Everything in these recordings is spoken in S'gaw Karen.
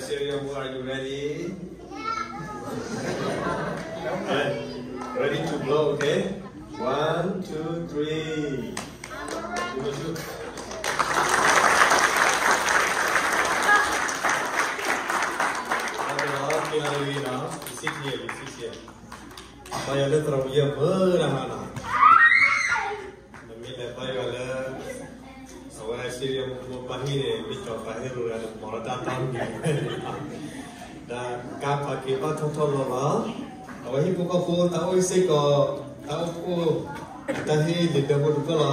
Syrian, are you ready? Ready to blow, okay? One, two, three. Blow. Okay, okay, okay, okay. ပၢ်ယွၤလၢသရိာ်ပယဲၢ်မုၢ်တဟါနီၤ, နမ့ၢ်လဲၤပၢ်ယွၤလၢ အဝဲ Syrian မိၢ်ပၢ်ဟံၣ်န့ၣ် မ့ၢ်ကီၤပာ်ဟ့ၣ်ရိၤဂၤန့ၣ် မၤလီၤတၢ်တီမံၤ, ဒီးကါဖးက့ၤဘၣ်ထီၣ်ထီၣ်လီၤလီၤ, အဝဲဟံၣ်ဖိဃီဖိတၢ်အိၣ်စ့ၢ်ကီး တၢ်အိၣ်ဖှိၣ် တၢ်ဟ့ၣ်လံာ်ဒၢဖိတဖျၢၣ်လီၤ.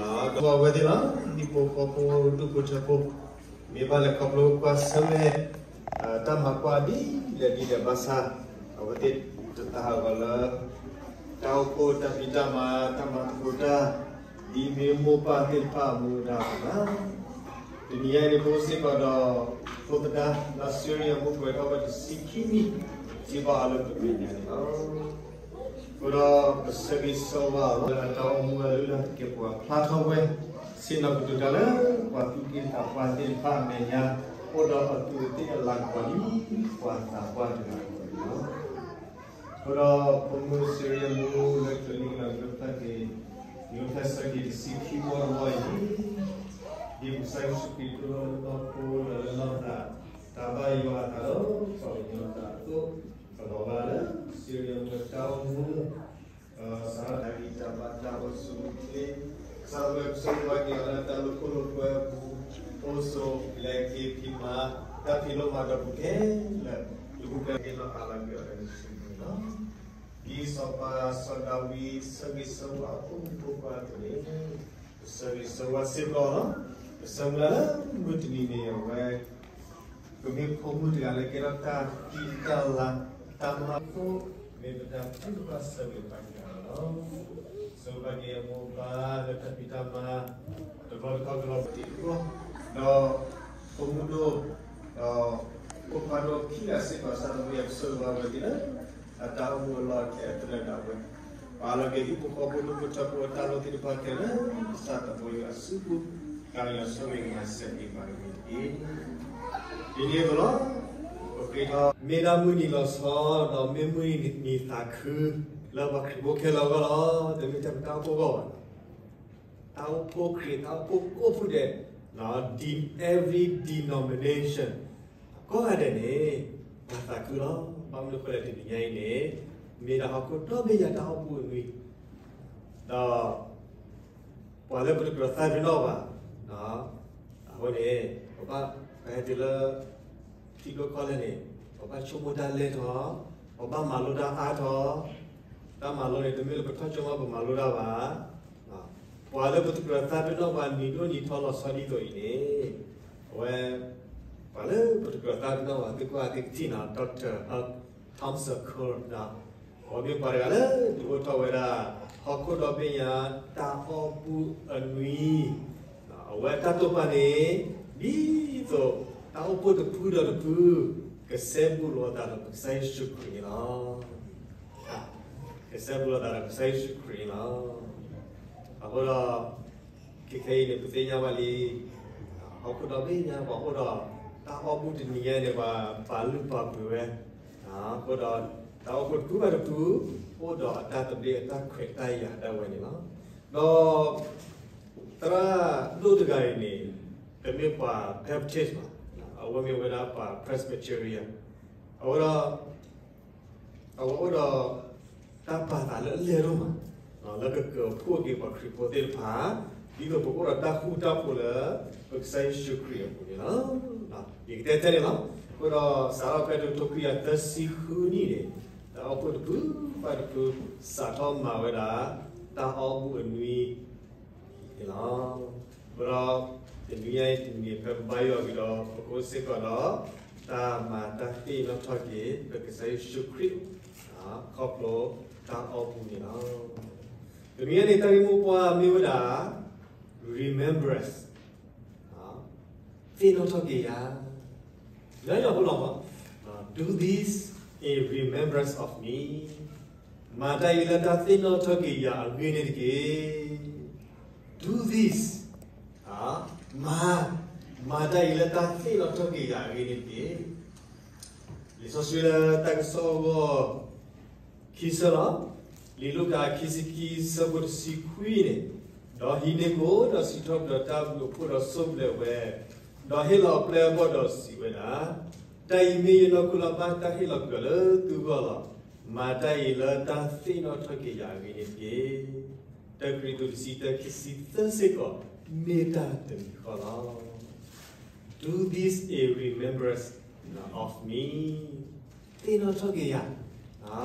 ဒီးအဝဲသ့ၣ်လီၤ ဟံၣ်ဖိဃီဖိဒူၣ်ဖိထၢဖိ မ့ၢ်ဘၣ်လဲၤခီဖျိကွၢ်ဆၢၣ်မဲာ် တၢ်မၤကွၢ်ဒ်လဲၣ်ဒ်လဲၣ်ဘၣ်ဆၣ် အဝဲသ့ၣ်တသးဟးဂီၤလၢ တၢ်အိၣ်ဖှိၣ်တၢ်ဖံးတၢ်မၤ တၢ်မၤသကိးတၢ် ဒ်မ့ၢ်မိၢ်ပၢ်သ့ၣ်တဖၣ်အမူအဒါအသိးလီၤ. တနံၤအံၤန့ၣ် ပအိၣ်စ့ၢ်ကီးဒီး ဖိသဒါ လၢ Syrian အမူးပှဲၤထီၣ်ဝဲတဆံခံနံၣ် စ့ၢ်ကီးအီၤလၢပမဲာ်ညါန့ၣ်လီၤ. အဃိဒီးပဆၢဂ့ၤဆၢဝါအီၤလီၤ လၢအတၢ်အိၣ်မူအလုၢ်လၢ်သကဲးပဝးဖျါထီၣ်ဝဲ ဆ့ၣ်နီၤကတိၤတၢ်လၢပှၤသူၣ်က့သးပှၢ်သ့ၣ်တဖၣ်အမဲာ်ညါ အိၣ်ဒီးအသူးအသ့ၣ်အလၤကပီၤလံ ပှၤသးပှၢ်တဂၤအဂီၢ်န့ၣ်လီၤ. အဃိဒီးပမုၢ် Syrian မူးလၢကၠိနံၣ်ကလီၤ ကၠိဖျဲၣ်က့ၤ ကၠိဖျဲၣ်ဆၢက့ၤတဆံခံဘီတဘီအံၤန့ၣ် ဒ်ကစၢ်ယ့ၣ်ၡူးခရံာ်သိၣ်လိလၢနီၢ်ခိ ဒီးလၢနီၢ်သး တၢ်ဘၣ်ယွၤအသးဒီးပှၤကညီအသးအသိး ပလီၤဘၣ်လၢ Syrian မူးတၢ်အိၣ်မူ စးထီၣ်တၢ်ဂံၢ်တၢ်ဘါတၢ်အိၣ်ဆူၣ်အိၣ်ချ့ ကစၢ်လၢပဆိၣ်ဂ့ၤဘၣ်က့ၤအီၤလၢတၢ်လိာ်ခိၣ်လိာ်ကွဲအပူၤ အိၣ်ဆိးလဲၤက့ၤဖံးမၤ တၢ်ဖံးလိမၤဒိးပူၤခဲလၢာ် ယဃုကျဲက့ၤလီၤအါလီၤကွံာ်အီၤလၢနစုပူၤန့ၣ်လီၤ. ဒ်စီၤပၤစီၤဒၤဝံးဆၢဂ့ၤဆၢဝါအဖိမုၣ်ဖိခွါအသိးန့ၣ် ပဆၢဂ့ၤဆၢဝါစ့ၢ်ကီးလီၤ. ပဆၢမုၢ်လၢ်လၢမုၢ်တနံၤန့ၣ်အဝဲ ပမ့ၢ်ဖိမုၣ်တဂၤလၢကဲထီၣ်တၢ်သံတၢ်လၤ တၢ်မၤဖိ မ့ၢ်ပတၢ်ထုကဖၣ်ဆၢဂ့ၤဘၣ်က့ၤအီၤလီၤ. ဆိၣ်ဂ့ၤဘၣ်က့ၤအမိၢ်အပၢ်လၢတၢ်ဖံးတၢ်မၤ တဘျီတခီကလီၤပတံၤအဂီၢ် ဒီးဖိမုၣ်ဒိၣ် ဒီးဖိခွါဒိၣ်ခံဂၤစ့ၢ်ကီး စးထီၣ်မ့ၢ်အပဆၢဂ့ၤဘၣ်ဝဲဒ်လၢ အတၢ်အိၣ်မူအလီၢ်ခဲအသနၢၣ်ဒၣ်ဝဲ ပာ်လီၤက့ၤဟံၣ်ဖိဃီဖိဒူၣ်ဖိထၢဖိအတၢ်လိၣ်သ့ၣ်တဖၣ်ခဲလၢာ် ကစၢ်သးဘိယွၤအစုပူၤ ကစၢ်ယွၤဆိၣ်ဂ့ၤမၤစၢၤက့ၤပှၤတက့ၢ်တက့ၢ်. ဒ်န့ၣ်အသိးလီၤ. ပဃ့ထီၣ် မ့ၢ်ဒၣ်မုၢ်နံၤလီၤဆီ ဒီးမ့ၢ်မုၢ်နံၤသးခု လၢပှၤခရံာ်ဖိခဲလၢာ်အဂီၢ်လီၤ. တမ့ၢ်ထဲပတၢ်အိၣ်ဖှိၣ်အဂီၢ်ဘၣ်. တၢ်အိၣ်ဖှိၣ်ခရံာ် တၢ်အိၣ်ဖှိၣ်ကိးဖုဒဲး de- every denomination ကိးဂၤဒဲးန့ၣ် ပှၤသးခုလီၤ. ဘၣ်မနုၤအဃိလဲၣ် တနံၤညါအံၤန့ၣ် မ့ၢ်ဒၣ်ဟီၣ်ခိၣ်ဒီဘ့ၣ်ညါတၢ်အိၣ်မူအနွံ ဒီး ပှၤလၢပတကြၢးသးပ့ၤနီၣ်ဘၣ် အဃိန့ၣ် ပဘၣ်ပဟဲတုၤလၢ ထံကျိကီၢ်လဲၢ်န့ၣ် ပဘၣ်ဆိကမိၣ်တၢ်လဲၢ်ထီၣ်, ပဘၣ်မၤလိတၢ်အါထီၣ်, တၢ်မၤလိန့ၣ် တမ့ၢ်လၢပထီၣ်ကၠိမးပမၤလိတၢ်ဘၣ်. ပှၤလၢပတကြၢးသးပ့ၤနီၣ်ဘၣ်နံၤဒိၣ်နံၤထီလီၤဆီဒ်သိးအံၤန့ၣ် အဝဲ ပှၤလၢပတကြၢးသးပ့ၤနီၣ်ဘၣ် သုကွၢ်သုကထံၣ်နီၤ Doctor Thomas Sowell အဝဲမ့ၢ်ပှၤတဂၤလၢဒုးအိၣ်ထီၣ်ဝဲဒၣ် ဟီၣ်ခိၣ်ဒီဘ့ၣ်ညါ တၢ်အိၣ်မူအနွံ အဝဲတၢ်တိာ်ပာ်န့ၣ် ဒ်သိး တၢ်အိၣ်ဖှိၣ်တဖုဒီးတဖု ကစဲဘူးလိာ်အသးဒီးကစၢ်ယ့ၣ်ၡူးခရံာ်န့ၣ်လီၤ. ကစဲဘူးလိာ်သးဒီးကစၢ်ယ့ၣ်ၡူးခရံာ်န့ၣ်လီၤ. အဃိဒီး ခဲခဲအံၤန့ၣ် ပသ့ၣ်ညါဘၣ်လံ ဟီၣ်ခိၣ်ဒီဘ့ၣ်ညါပှၤအိၣ်ဒီး တၢ်အိၣ်မူတနံၤညါန့ၣ် ပှၤပာ်လုၢ်ပာ်ပှ့ၤဝဲ အဃိဒီး တၢ်အိၣ်ဖှိၣ်တဖုဘၣ်တဖု အိၣ်ဒီးအတၢ်သဘျ့အတၢ်ခွဲးတၢ်ယာ်ဒၣ်ဝဲန့ၣ်လီၤ. ဒီး သရၣ်ဒိၣ်တဂၤအံၤန့ၣ် တမ့ၢ်ပှၤ Baptist ဘၣ်, အဝဲမ့ၢ်ဝဲဒၣ်ပှၤ Presbyterian အဝဲဒီး အဝဲအိၣ်ဒီး တၢ်ပာ်သးလၢအလဲၢ်ဒိၣ်မး လၢကကၢၤဖှိၣ်က့ၤပှၤခရံာ်ဖိသ့ၣ်တဖၣ် ဒ်သိးပကအိၣ်ဒီးတၢ်ဃူတၢ်ဖိးလၢ ပကစၢ်ယ့ၣ်ၡူးခရံာ်အပူၤန့ၣ်လီၤ. ယကတဲထဲန့ၣ်လီၤ. အဃိဒီး စးထီၣ်ဖဲတကထိခွံကယၤသၢဆံဃုနံၣ်န့ၣ် တၢ်အိၣ်ဖှိၣ်တဖုဘၣ်တဖု စးထီၣ်မၤဝဲဒၣ် တၢ်အိၣ်မူအနွံ န့ၣ်လီၤ. အဃိဒီး တနံၤညါအံၤတနံၤန့ၣ် ဖဲပဘါယွၤဝံၤဒီး ပကအိၣ်စ့ၢ်ကီးဒီး တၢ်မၤတၢ်သ့ၣ်နီၣ်ထီၣ်က့ၤ ပကစၢ်ယ့ၣ်ၡူးခရံာ် ခီဖျိတၢ်အိၣ်မူန့ၣ်လီၤ. တနံၤညါန့ၣ် တၢ်ဂ့ၢ်မိၢ်ပှၢ်မ့ၢ်ဝဲဒၣ် remembrance သ့ၣ်နီၣ်ထီၣ်က့ၤယၤ လၢယွၤဖိလီၤမး Do this in remembrance of me. မၤတၢ်အံၤလၢတၢ်သ့ၣ်နီၣ်ထီၣ်က့ၤယၤအဂ့ၢ်န့ၣ်တက့ၢ်. Do this မၤ မၤတၢ်အံၤလၢတၢ်သ့ၣ်နီၣ်ထီၣ်က့ၤယၤအဂ့ၢ်န့ၣ်တက့ၢ်. လံာ်စီဆှံလၢတၢ်ကစီၣ်အဂီၢ် ခံဆၢလီၤ. လံာ်လူၤကၣ်ခံဆံခံ ဆၢဖိတဆံခွံန့ၣ်, ဒီးဟံးန့ၢ်ကိၣ် ဒီးစံးထီၣ်ပတြၢၤတၢ်ဘျုးအဖှိၣ်ဒီးဆိၣ်ဘျဲးဝဲ, ဒီးဟ့ၣ်လီၤအပျဲၢ်အဘီၣ်ဒီးစံးဝဲဒၣ်, တၢ်အံၤမ့ၢ်ယနီၢ်ခိလၢဘၣ်တၢ်ဟ့ၣ်လီၤကွံာ်အီၤလၢသုဂီၢ်လီၤ. မၤတၢ်အံၤလၢတၢ်သ့ၣ်နီၣ်ထီၣ်က့ၤယၤအဂ့ၢ်န့ၣ်တက့ၢ်. တၢကရံၣ်သူးတဆံတၢ ခံဆံသၢစ့ၢ်ကီး မ့ၢ်တၢ်တမံၤဃီလီၤ. Do this in remembrance of me. သ့ၣ်နီၣ်ထီၣ်က့ၤယၤ.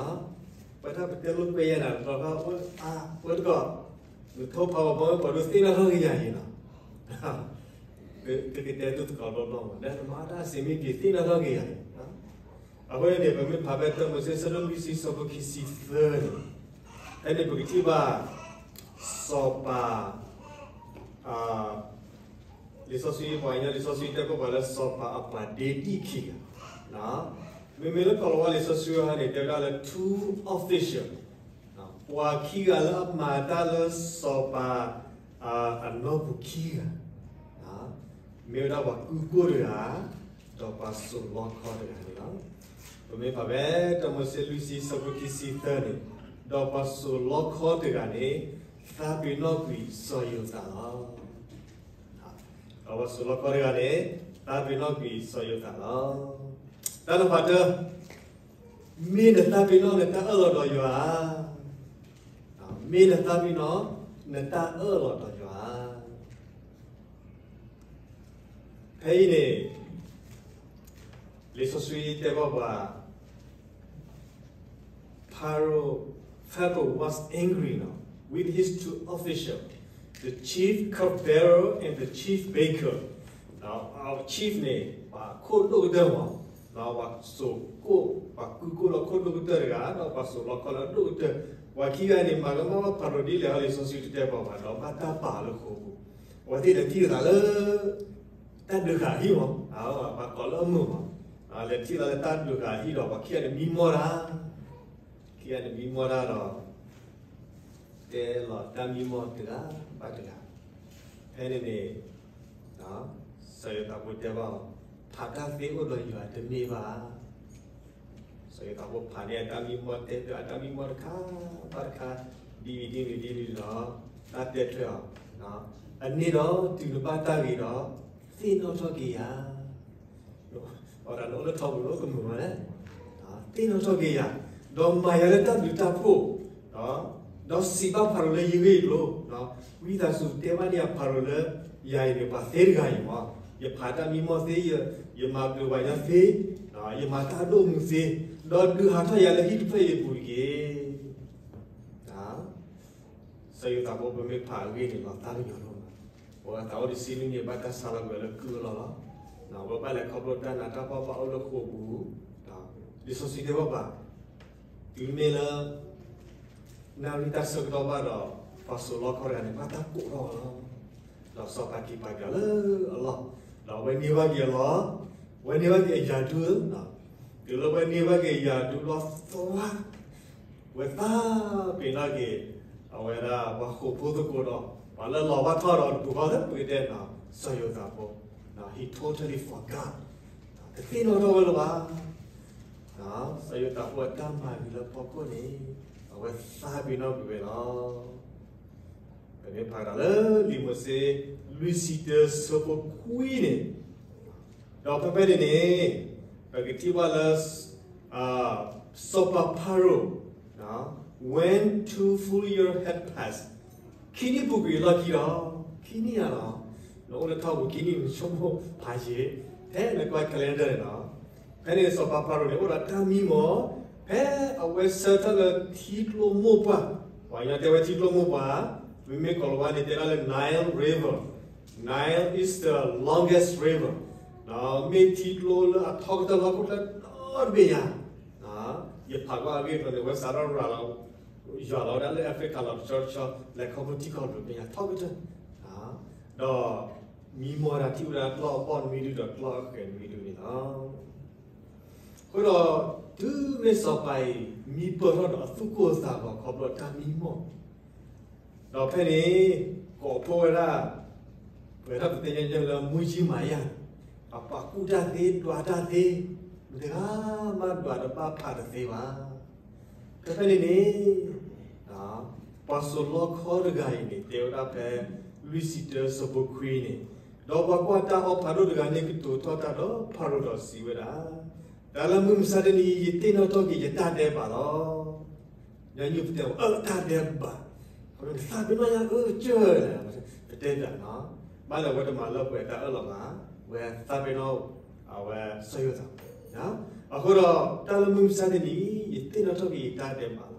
ပှၤတၢ်ပတဲလိာ်ကွဲယၤနၤ တဘျီဃီ အဝဲတကီၢ် နထိဖးဝဲဘီဝဲပှၤဒိးသ့ၣ်နီၣ်ထီၣ်က့ၤယၤအံၤလီၤ. တကတဲဒိၣ်သကိးဘျီဘျီမး ဒီးနမၤတၢ်စ့ၢ်မ့ၢ်က့ၤသ့ၣ်နီၣ်ထီၣ်က့ၤယၤအံၤ. အဃိန့ၣ် ပမ့ၢ်ဖးဖဲတၢမိၤၡ့ ဆၢဒိၣ်လွံၢ်ဆံ ဆၢဖိခံဆံသၢန့ၣ်, ဖဲန့ၣ်ပကထံၣ်ဘၣ် စီၤပၤ လံာ်စီဆှံ ပှၤကညီလံာ်စီဆှံတဲဘၣ်ပှၤလၢစီၤပၤအပှၤဒ့ဒံၣ်ခံဂၤ, မ့မ့ၢ်လၢကိၤလၤဝါလံာ်စီဆှံဟါန့ၣ် တဲဝဲဒၣ်လၢ two official, ပှၤခံဂၤလၢအမၤတၢ်လၢစီၤပၤအနီၢ်ပူၤခံဂၤ, မ့ၢ်ဝဲဒၣ်ပှၤကုၢ်ကိၢ်တဂၤ, ဒီးပှၤစိာ်လီခီတဂၤန့ၣ်လီၤ. ပမ့ၢ်ဖးဖဲတၢမိၤၡ့လွံၢ်ဆံ ဆၢဖိခံဆံသၢန့ၣ်, ဒီးပှၤစိာ်လီခီတဂၤန့ၣ် သးပ့ၤနီၣ်ကွံာ်စီၤယိၤသးလီၤ. ဒီးပှၤစိာ်လီခီတဂၤန့ၣ် သးပ့ၤနီၣ်ကွံာ်စီၤယိၤသးလီၤ. တၢ်တဖၣ်တၢ, မ့ၢ်နသးပ့ၤနီၣ်နတၢ်အၢၣ်လီၤဒီးယွၤဧါ. မ့ၢ်နသးပ့ၤနီၣ်နတၢ်အၢၣ်လီၤဒီးယွၤဧါ. ဖဲအံၤန့ၣ် လံာ်စီဆှံတဲဘၣ်ပှၤ Pharaoh, Pharaoh was angry now with his two officials, the chief cupbearer and the chief baker. Now, our chief န့ၣ် ပှၤခိၣ်ဒိၣ်ကတၢၢ်မး, ပှၤစိာ်ကိၣ်, ပှၤကုၢ်ကိၣ်လၢခိၣ်ဒိၣ်ကတၢၢ်တဂၤ, ဒီးပှၤစိာ်လီခီလၢအဒိၣ်ကတၢၢ်, ပှၤခံဂၤန့ၣ် မၤကမၣ်ဘၣ်ဖၤရိၤဒ်လဲၣ် လံာ်စီဆှံတတဲဘၣ်ပှၤ ဒီးဘၣ်တၢ်ပာ်လၢဃိာ်ပူၤ, အဝဲသ့ၣ်လဲၤထံၣ်လိာ်သးလၢ တၢ်ဒုးဃာ်အဟံၣ်မး, ပှၤကိးလၢအမုာ်မး, လဲၤထံၣ်လိာ်သးလၢတၢ်ဒုးဃာ်အဟံၣ်ဒီး ပှၤခံဂၤန့ၣ်မံမီၢ်တၢ်, ခံဂၤန့ၣ်မံမီၢ်တၢ်ဒီး တဲလီၤတၢ်မံမီၢ်တဂၤဘၣ်တဂၤ, ဖဲန့ၣ်န့ၣ် စီၤယိၤသးဖိတဲဘၣ်အီၤ, ဖးတၢ်သ့အိၣ်ဒီးယွၤတမ့ၢ်ဘၣ်. စီၤယိၤသးဖိဖးန့ၢ်အတၢ်မံမီၢ် တဲဘၣ်အတၢ်မံမီၢ်တခါဘၣ်တခါ, ဒ်အံၤဒ်နုၤဒ်နုၤဒီး တၢ်တဲထွဲအီၤ, အန့ၣ်ဒီးတုၤနဘၣ်တၢ်ဂ့ၤဒီး သ့ၣ်နီၣ်ထီၣ်က့ၤယၤ အီၤဒီးနအိၣ်လၢထီပူၤ နအိၣ်ကမုာ်မးလဲၣ်, သ့ၣ်နီၣ်ထီၣ်က့ၤယၤ, ဒီးမၤယၤလၢတၢ်ဘျုးတၢ်ဖှိၣ်, ဒီးစံးဘၣ်ဖၤရိၤလၢယဂ့ၢ်အကျိၤ, ဝံသးစူၤတဲဘၣ်န့ၢ်ယၤဖၤရိၤလၢ ယၤအံၤန့ၣ် ပှၤသ့တဂၤအံၤမး, ယဖးတၢ်မံမီၢ်သ့, ယမၤဘျုးပှၤကညီသ့, ယမၤတၢ်ဒိၣ်မုၢ်သ့, ဒီးဒုးဟးထီၣ်ယၤလၢဟံၣ်တဖျၢၣ်အံၤအပူၤတက့ၢ်. စီၤယိၤသးဖိ ပမ့ၢ်ဖးအဂ့ၢ်န့ၣ် လီၤသးကညီၤလီၤမး, ပဝဲသးအိၣ်တဆံနံၣ်န့ၣ် ဘၣ်တၢ်ဆါလီၤကွံာ်လၢကုၢ်အလီၢ်လီၤ, ပဘၣ်လဲၤခီဖျိတၢ်နးတၢ်ဖှီၣ်ဘၣ်အိၣ်လၢဃိာ်ပူၤ, လံာ်စီဆှံတဲဘၣ်ပှၤ, တုၤမ့ၢ်လၢ နၣ်ရံၣ်တၢ်ဆၢကတီၢ်ဘၣ်ဒီး ပှၤစိာ်လီခီတဂၤန့ၣ် ဘၣ်တၢ်ကိးထီၣ်အီၤလီၤ, ဒီးစီၤပၤက့ၤပှၤကညီလၢအလီၢ်, ဒီးအဝဲန့ၢ်ဘၣ်က့ၤအလီၢ်, အဝဲန့ၢ်ဘၣ်က့ၤအယၤဒု, တုၤလၢအဝဲန့ၢ်ဘၣ်က့ၤယၤဒုလီၤသီ, ဝဲသးပ့ၤနီၣ်က့ၤ အဝဲဒၣ်ပှၤဃိာ်ဖိသကိးဒီး ပှၤလၢလီၤဘၣ်ထီၣ်ဒီးတပူၤဃီလၢပကတဲနီၤ စီၤယိၤသးဖိ, he totally forgot, တသ့ၣ်နီၣ်ထီၣ်ဝဲလၢၤဘၣ်. စီၤယိၤသးဖိအတၢ်မၤဂ့ၤလၢဖီခိၣ်န့ၣ် အဝဲသးပ့ၤနီၣ်ကွံာ်ဝဲလီၤ. ပမ့ၢ်ဖးဒီးလၢလံာ်မိၤၡ့ လွံၢ်ဆံတၢဆၢဖိခွံန့ၣ်, ဒီးဖဲဖဲန့ၣ်န့ၣ် ပကထံၣ်ဘၣ်လၢ စီၤပၤဖၤရိၤ when two full years had passed, ခံနံၣ်ပူၤကွံာ်အလီၢ်ခံလီၤ. ခံနံၣ်ဧါလီၤ, နအိၣ်လၢထီပူၤခံနံၣ် နဆိကမိၣ်ဖးယံၤ, ဖဲနကွၢ် calendar န့ၣ်လီၤ. ဖဲန့ၣ်စီၤပၤဖၤရိၤန့ၣ် အိၣ်ဒီးတၢ်မံမီၢ်, ဖဲအဝဲဆၢထၢၣ်လၢထံကျိမိၢ်ပှၢ်, ပှၤကညီတဲဝဲထံကျိမိၢ်ပှၢ်, မ့မ့ၢ်ကိၤလၤဝါန့ၣ် တဲဒၣ်လၢ Nile River, Nile is the longest river, မ့ၢ်ထံကျိလၢအထီကတၢၢ်လၢဟီၣ်ခိၣ်ချၢဒီတဘ့ၣ်ညါ, ယဖးကွၢ်အဂ့ၢ်အကျိၤန့ၣ် အဝဲစးထီၣ်ရၤလီၤ ယွၤလီၤဝဲဒၣ်လၢ Africa လီၤ တဆၢတဆၢ လဲၤခီဖျိထံကီၢ်တဘ့ၣ်ညါထီကတၢၢ်, ဒီးမံမီၢ်တၢ်ထံၣ်ဝဲဒၣ်ကျီၢ်အဘီၣ်နွံဒုဒီးကျီၢ်အဃဲၤနွံဒုန့ၣ်လီၤ. အဃိဒီး တုၤမ့ၢ်စီၤပၤအံၤ မံပၢၢ်ထီၣ်ဒီးအသူၣ်ကိၢ်သးဂီၤခီဖျိတၢ်မံမီၢ်, ဒီးဖဲန့ၣ် ကိးဖှိၣ်ဝဲဒၣ် ပဝဲဒၣ်ပသ့ၣ်ညါလၢမူကၠံမၤယၢ်, အပှၤကူၣ်တၢ်သ့ ဒွးတၢ်သ့, မတၤတဂၤမးဒွးတဘၣ်ဖးတသ့ဘၣ်. ဖဲဖဲန့ၣ်န့ၣ် ပှၤစိာ်လီခီတဂၤအံၤန့ၣ် တဲဝဲဒၣ်ဖဲ လွံၢ်ဆံတၢ ဆၢဖိခွံန့ၣ်, ဒီးပှၤကွၢ်တၢ်အီၣ်ဖးဒိၣ်တဂၤန့ၣ် ကတိၤထီၣ်တၢ်ဒီးဖၤရိၤဒီးစံးဝဲဒၣ်, တၢ်လၢမုၢ်မဆါတနံၤအံၤ ယသ့ၣ်နီၣ်ထီၣ်က့ၤယတၢ်ဒဲးဘးလီၤ. ညါညိပတဲအီၤ အၢ တၢ်ဒဲးဘး, သးပ့ၤနီၣ်ညါအၢကၢၢ်, ပတဲတၢ်နီၤ, ဘၣ်လၢအဝဲတမၤလၢပှဲၤတၢ်အၢၣ်လီၤဘၣ်, ဝဲသးပ့ၤနီၣ်, အဝဲစီၤယိၤသး, အဃိဒီး တၢ်လၢမုၢ်မဆါတနံၤအံၤ ယသ့ၣ်နီၣ်ထီၣ်က့ၤယတၢ်ဒဲးဘးလီၤ. ဒီးတၢ်မၤ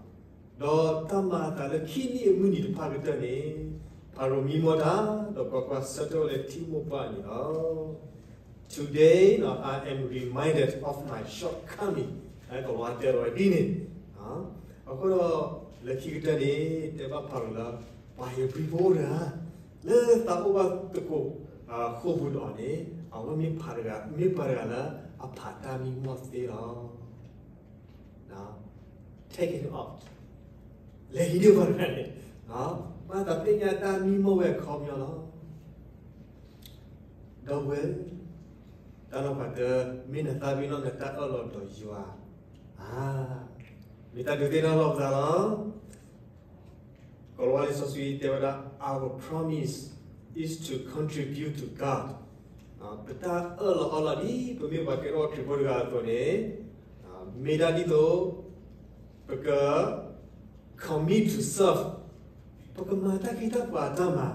အသးလၢခံနံၣ်အမုၢ်နံၤတဖၣ်ကတၢၢ်န့ၣ်, ဖၤရိၤမံမီၢ်တၢ်, ဒီးကွၢ်ကွၢ်ဆၢထၢၣ်ဝဲလၢထံမိၢ်ပှၢ်အနံၤလီၤ. Today, you know, I am reminded of my shortcoming. အဲကဝါတဲဝဲဒ်န့ၣ်, အဃိဒီး လၢခံကတၢၢ်န့ၣ် တဲဘၣ်ဖၤရိၤလၢ ပှၤဧ့ၤဘြံၤဖိအိၣ်တဂၤ လၢသးအိၣ်ဘၣ်သကိး ဃိာ်ပူၤဒီးအီၤန့ၣ် အဝဲမ့ၢ်ပှၤတဂၤ, မ့ၢ်ပှၤတဂၤလၢအဖးတၢ်မံမီၢ်သ့လီၤ. Take it out. လဲၤဟံးန့ၢ်ပှၤတဂၤန့ၣ်, ဘၣ်သးသ့ၣ်ညါတၢ်မံမီၢ်ဝဲအခီပညီလီၤ. ဒီပုၢ်ဝဲၢ်, တၢ်လီၤပှၤတၢၢ်, မ့ၢ်နသးပ့ၤနီၣ်နတၢ်အၢၣ်လီၤဒီးယွၤ, မ့ၢ်တၢ်ဒုးသ့ၣ်နီၣ်လီၤပသးလီၤ. ကီၤလၤဝါလံာ်စီဆှံတဲဝဲဒၣ် our promise is to contribute to God. ပတၢ်အၢၣ်လီၤအီလီၤဒ် ပမ့ၢ်ပှၤကဲထီၣ်ခရံာ်ဖိတဂၤအသိးန့ၣ်, မ့ၢ်ဒၣ်ဒ်သိး ပက commit to serve, ပကမၤတၢ်ခ့တၢ်ပှၤအတၢ်မၤ,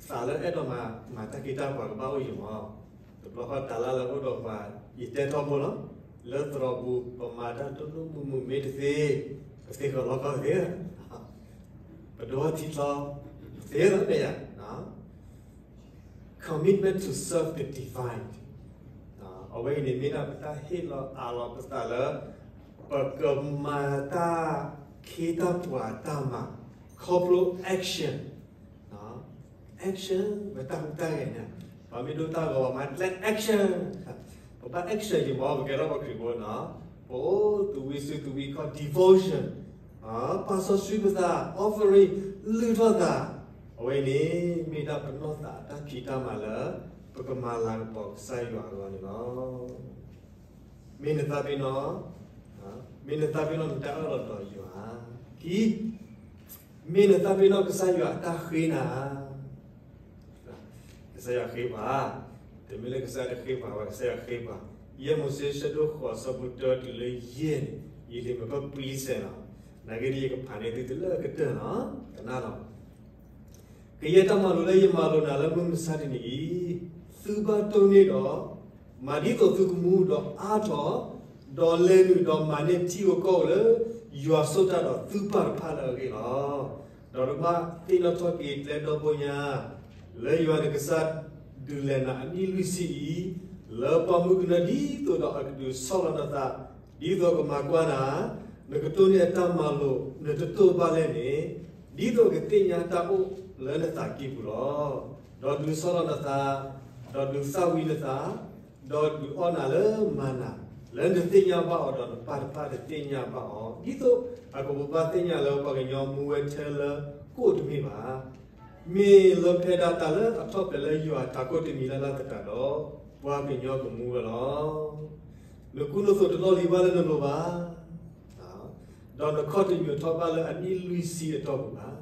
သးလၢအဲၣ်ဒိးမၤ မၤတၢ်ခ့တၢ်ပှၤကဘၣ်အိၣ်ယံၤမး, တဘျီဃီတၢ်လၢလၢအိၣ်ဒီးပှၤ ယတဲထီဘိလီၤ, လၢသရိာ်ပူၤ ပမၤတၢ်တမုာ်မုာ်မ့ၢ်တသ့, ပသ့ဃီၤလီၤကီၢ်သ့, ပဒိးထံချီ, သ့လီၤမ့ၢ်ယါ commitment to serve the divine. အဝဲအံၤန့ၣ်မ့ၢ်ဒၣ်ပတၢ်ဟ့ၣ်လီၤအးလီၤပသးလၢ ပကမၤတၢ်ခ့တၢ်ပှၤတၢ်မၤ, ခီဖျိ action, action ပတၢ်ဟူးတၢ်ဂဲၤန့ၣ်, ပှၤမ့ၢ်ဒိတၢ်ဂီၤမၤကျဲ action, ပဘၣ် action ယံၤမး ပကဲထီၣ်ပှၤခရံာ်ဖိနီၤ, ပအိၣ်သူၣ်ဝံၣ်ဆူၣ်သူၣ်ဝံၣ်ခီၣ် devotion, ပာ်စီဆှံပသး offering လုၢ်ထီၣ်သး, အဝဲန့ၣ် မ့ၢ်ဒၣ်ပနီၢ်သးအတၢ်ဖံးတၢ်မၤလၢ ပကမၤလၤကပီၤကစၢ်ယွၤအဂီၢ်န့ၣ်လီၤ. မ့ၢ်နသးပ့ၤနီၣ်, မ့ၢ်နသးပ့ၤနီၣ်နတၢ်အၢၣ်လီၤဒီးယွၤ, ခံ, မ့ၢ်နသးပ့ၤနီၣ်ကစၢ်ယွၤအတၢ်ဃ့နၤ ကစၢ်ယွၤဃ့ပှၤ, တမ့ၢ်လၢကစၢ်တဃ့ပှၤဘၣ် ကစၢ်ယွၤဃ့ပှၤ, ယဲၢ်မိၤၡ့ ဆၢဒိၣ်ဃိး ဆၢဖိတၢတုၤလၢယဲၢ်န့ၣ်, ယလံာ်မ့ၢ်ပှဲၤပှဲၤစဲးလီၤ, နာ်က့ဒီးယကဖးန့ၢ်သုတလၢကတၢၢ်လီၤ, ကနၣ်လီၤ. ကယဲၢ်တၢ်မၤလိာ်လၢယမၤလိာ်နၤလၢမုၢ်မဆါတနံၤအံၤ, သုဘၣ်တိၢ်န့ၢ်ဒီး မၤဒ်သိးသုကမူဒီးအါထီၣ်, ဒီးလဲၤနုာ်ဒီးမၤန့ၢ်ထံဧိၤကီၢ်ဧိၤလၢ ယွၤဆိၣ်တၢ်ဒီးသုပၢ်တဖၣ်လၢအဂ့ၢ်လီၤ. ဒီးနဘၣ်သ့ၣ်နီၣ်ထီၣ်က့ၤကျဲဒီဘိညါ လၢယွၤနကစၢ်ဒုးလဲၤနၤအနံၣ်လွံၢ်ဆံအံၤ, လၢပှၢ်မုၢ်ကနၢဒ်သိးဒီးအကဒုးဆီၣ်လီၤနသး, ဒ်သိးကမၤကွၢ်နၤ, နကတိၢ်န့ၢ်အတၢ်မၤလိာ် နတတိၢ်ဘၣ်လဲၣ်န့ၣ်, ဒ်သိးကသ့ၣ်ညါတၢ်အိၣ်လၢနသးကံၢ်ပူၤလီၤ. ဒီးဒုးဆီၣ်လီၤနသး, ဒီးဒုးသၣ်ဝံၤနသး, ဒီးဒုးအီၣ်နၤလၢမၤနၤ, လၢနတသ့ၣ်ညါဘၣ်အီၤဒီးနပၢ်တဖၣ်တသ့ၣ်ညါဘၣ်အီၤ, ဒ်သိးအကဘိးဘၣ်သ့ၣ်ညါလၢပှၤကညီမူဝဲထဲလၢကိၣ်တမ့ၢ်ဘၣ်. မ့ၢ်လၢဖဲဒၣ်တၢ်လၢအထီၣ်ဖျဲးလၢယွၤအတၢ်ကိၢ်တမံၤလၢ်လၢ်သတးဒီး, ပှၤကညီကမူဝဲလီၤ. နကူနသိးတလီၢ်လံၤဘၣ်လၢနလိၤဘၣ်, ဒီးနခီၣ်တညိးထီၣ်ဘၣ်လၢအနံၣ်လွံၢ်ဆံအတီၢ်ပူၤဘၣ်.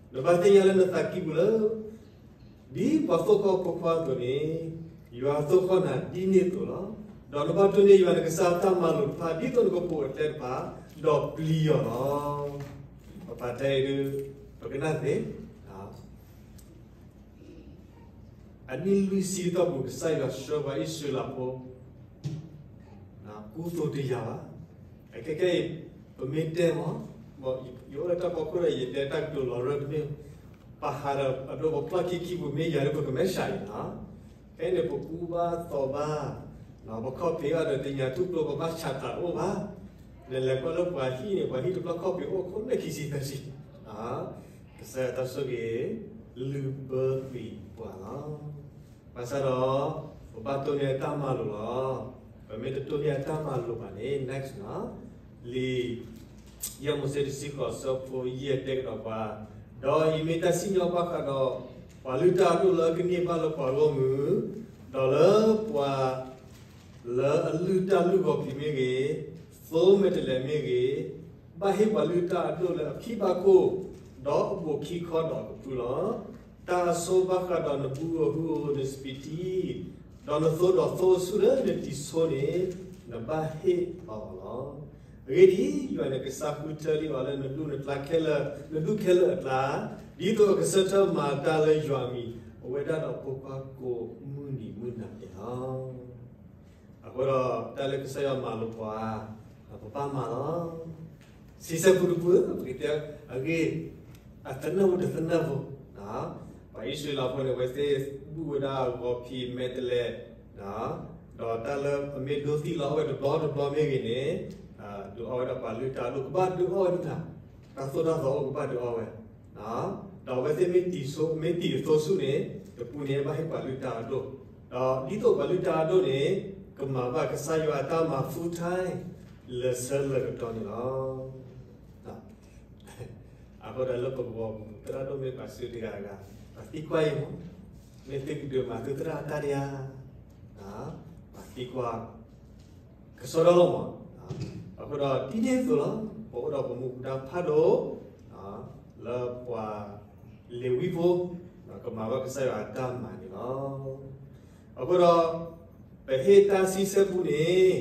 နဘၣ်သ့ၣ်ညါလၢနသးကံၢ်ပူၤလၢ ဒ်ပှၤသိၣ်ဃီၣ်ဖိခွါအသိးန့ၣ်, ယွၤသိၣ်ဃီၣ်နၤဒ်န့ၣ်အသိးလီၤ. ဒီးနဘၣ်တိၢ်န့ၢ်ယွၤနကစၢ်တၢ်မၤလိာ်တဖၣ် ဒ်သိးနကပိာ်အကျဲတဖၣ်, ဒီးပျံၤအီၤလီၤ. ပပာ်တဲအံၤဒုး, ပကနၣ်သ့, အနံၣ်လွံၢ်ဆံအတီၢ်ပူၤ ကစၢ်ယွၤဆှၢပှၤအံၣ်စရ့လးဖိ ကူသိးတယာ်ဘၣ်. အခဲခဲအံၤ ပမ့ၢ်တဲမး, ယအိၣ်လၢတၢ်ဖီခိၣ်ဒီး ယတဲတၢ်ကတိၤလီၤရၢၢ်တမ့ၢ်, ပဟးဒီးအဒိပဖျီၣ်ခံခံပူၤ မ့ၢ်ယၤဒီးပကမဲာ်ဆှးအံၤလီၤ. ဖဲန့ၣ်ပကူဘၣ်သီဘၣ်, ပခီၣ်ဖံးအီၤဒီးတညၣ်ထူၣ်ကျိ ပဘၣ်ဆးတၢ်အိၣ်ဘၣ်. နလဲၤကွၢ်လၢပှၤဟံၣ်န့ၣ် ပှၤဟံၣ်တဘျီခီၣ်ဖံးအိၣ်ခိၣ်နၢ်ခံဆံသၢဆံ, ကစၢ်ယွၤတၢ်ဆိၣ်ဂ့ၤ လုၢ်ဘၢကွံာ်ပှၤလီၤ. ဘၣ်ဆၣ်ဒီး ပဘၣ်တိၢ်န့ၢ်တၢ်မၤလိာ်လီၤ. ပမ့ၢ်တတိၢ်န့ၢ်အတၢ်မၤလိာ်ဘၣ်န့ၣ် next နီၤ, လံာ် ယဲၢ်မိၤၡ့တဆံဃိး ဆၢဖိယဲၢ်တဲကဒီးပှၤ, ဒီးအံၤမ့ၢ်တၢ်စံၣ်ညီၣ်ဘၣ်ဃးဒီး ပှၤလုၢ်တၢ်အဒိၣ်လၢကန့ၢ်ဘၣ်လၢပှၤဂီၢ်မုၢ်, ဒီးလၢပှၤလၢအလုၢ်တၢ်လုၢ်ဂီၤဖံးမ့ၢ်ဂ့ၤ, သိမဲာ်တဲးလဲးမ့ၢ်ဂ့ၤ, ဘၣ်ဟ့ၣ်ပှၤလုၢ်တၢ်အဒိၣ်လၢအဖံဘၣ်ခိၣ်, ဒီးအဘူးခံခီဒီးအကဖုလီၤ. တၢ်အဆိဘၣ်ဃးဒီးနဘူးအဟူးအဧိၤ နစပံးထံ, ဒီးနသိဒီးသိအဆူၣ်လၢနတံၤဆိန့ၣ်, နဘၣ်ဟ့ၣ်အီၤလီၤ. အဂ့ၢ်ဒ်အံၤ, ယွၤန့ၣ်ကစၢ်ဃုထၢလံအီၤလၢနဒူၣ်နကျါခဲလၢာ်, နဒူၣ်ခဲလၢာ်အကျါ, ဒ်သိးအကဆၢထၢၣ်မၤတၢ်လၢယွၤအမံၤ, အဝဲဒၣ်ဒီးဖိခွါကိးမုၢ်နံၤမုၢ်နၤဒဲးလီၤ. အဃိဒီးတၢ်လၢကစၢ်ယွၤမၤလိာ်ပှၤ, ပဘၣ်မၤလီၤ. ဆံဆဲပူတပူ, ပကတဲအဂ့ၢ်, အသနၢၣ်ဖိတသနၢၣ်ဖိ, ပှၤအံၣ်စရ့လးဖိန့ၣ် အဝဲသ့ၣ်ဘူၣ်ဝဲဒၣ်ဂီၤဖံးမဲာ်တဲးလဲး, ဒီးတၢ်လၢအမ့ၢ်ဒိသံၣ်လီၤအီၣ်ဝဲတဘျီတဘျီမ့ၢ်ဂ့ၤန့ၣ်, ဒုးအီၣ်ဝဲဒၣ်ပှၤလုၢ်တၢ်အဒိၣ် ကဘၣ်ဒုးအီၣ်ဝဲဒၣ်, တၢ်သိၣ်တၢ်သီအိၣ်ကဘၣ်ဒုးအီၣ်ဝဲ, ဒီးအဝဲသ့ၣ်မ့ၢ်တံၤဆိ မ့ၢ်တံၤအသိဆူၣ်န့ၣ်, တပူန့ၣ်ဘၣ်ဟ့ၣ်ပှၤလုၢ်တၢ်အဒိၣ်, ဒီးဒ်သိးပှၤလုၢ်တၢ်အဒိၣ်န့ၣ်, ကမၤဘၣ်ကစၢ်ယွၤအတၢ်မၤ full time, လၢဆၢလၢကတီၢ်န့ၣ်လီၤ. အဃိဒီးလၢပကဝီၤပူၤ သရၣ်ဒိၣ်မ့ၢ်ပှၤစုတဂၤဂၤ, ပှၤသံကွၢ်အံၤမး, မ့ၢ်သုကဒုးမၤသုသရၣ်အတၢ်ဒံးဧါ, ပှၤသံကွၢ် ကစီဒီလီၤမး, အဃိဒီးဒ်န့ၣ်အသိးလီၤ, ပအိၣ်ဒီးပမူပဒါဖးဒိၣ်, လၢပှၤလ့ၤဝံဖိ, ကမၤဘၣ်ကစၢ်ယွၤအတၢ်မၤန့ၣ်လီၤ. အဃိဒီး, ပဟ့ၣ်တၢ်ဆံဆဲပူန့ၣ်,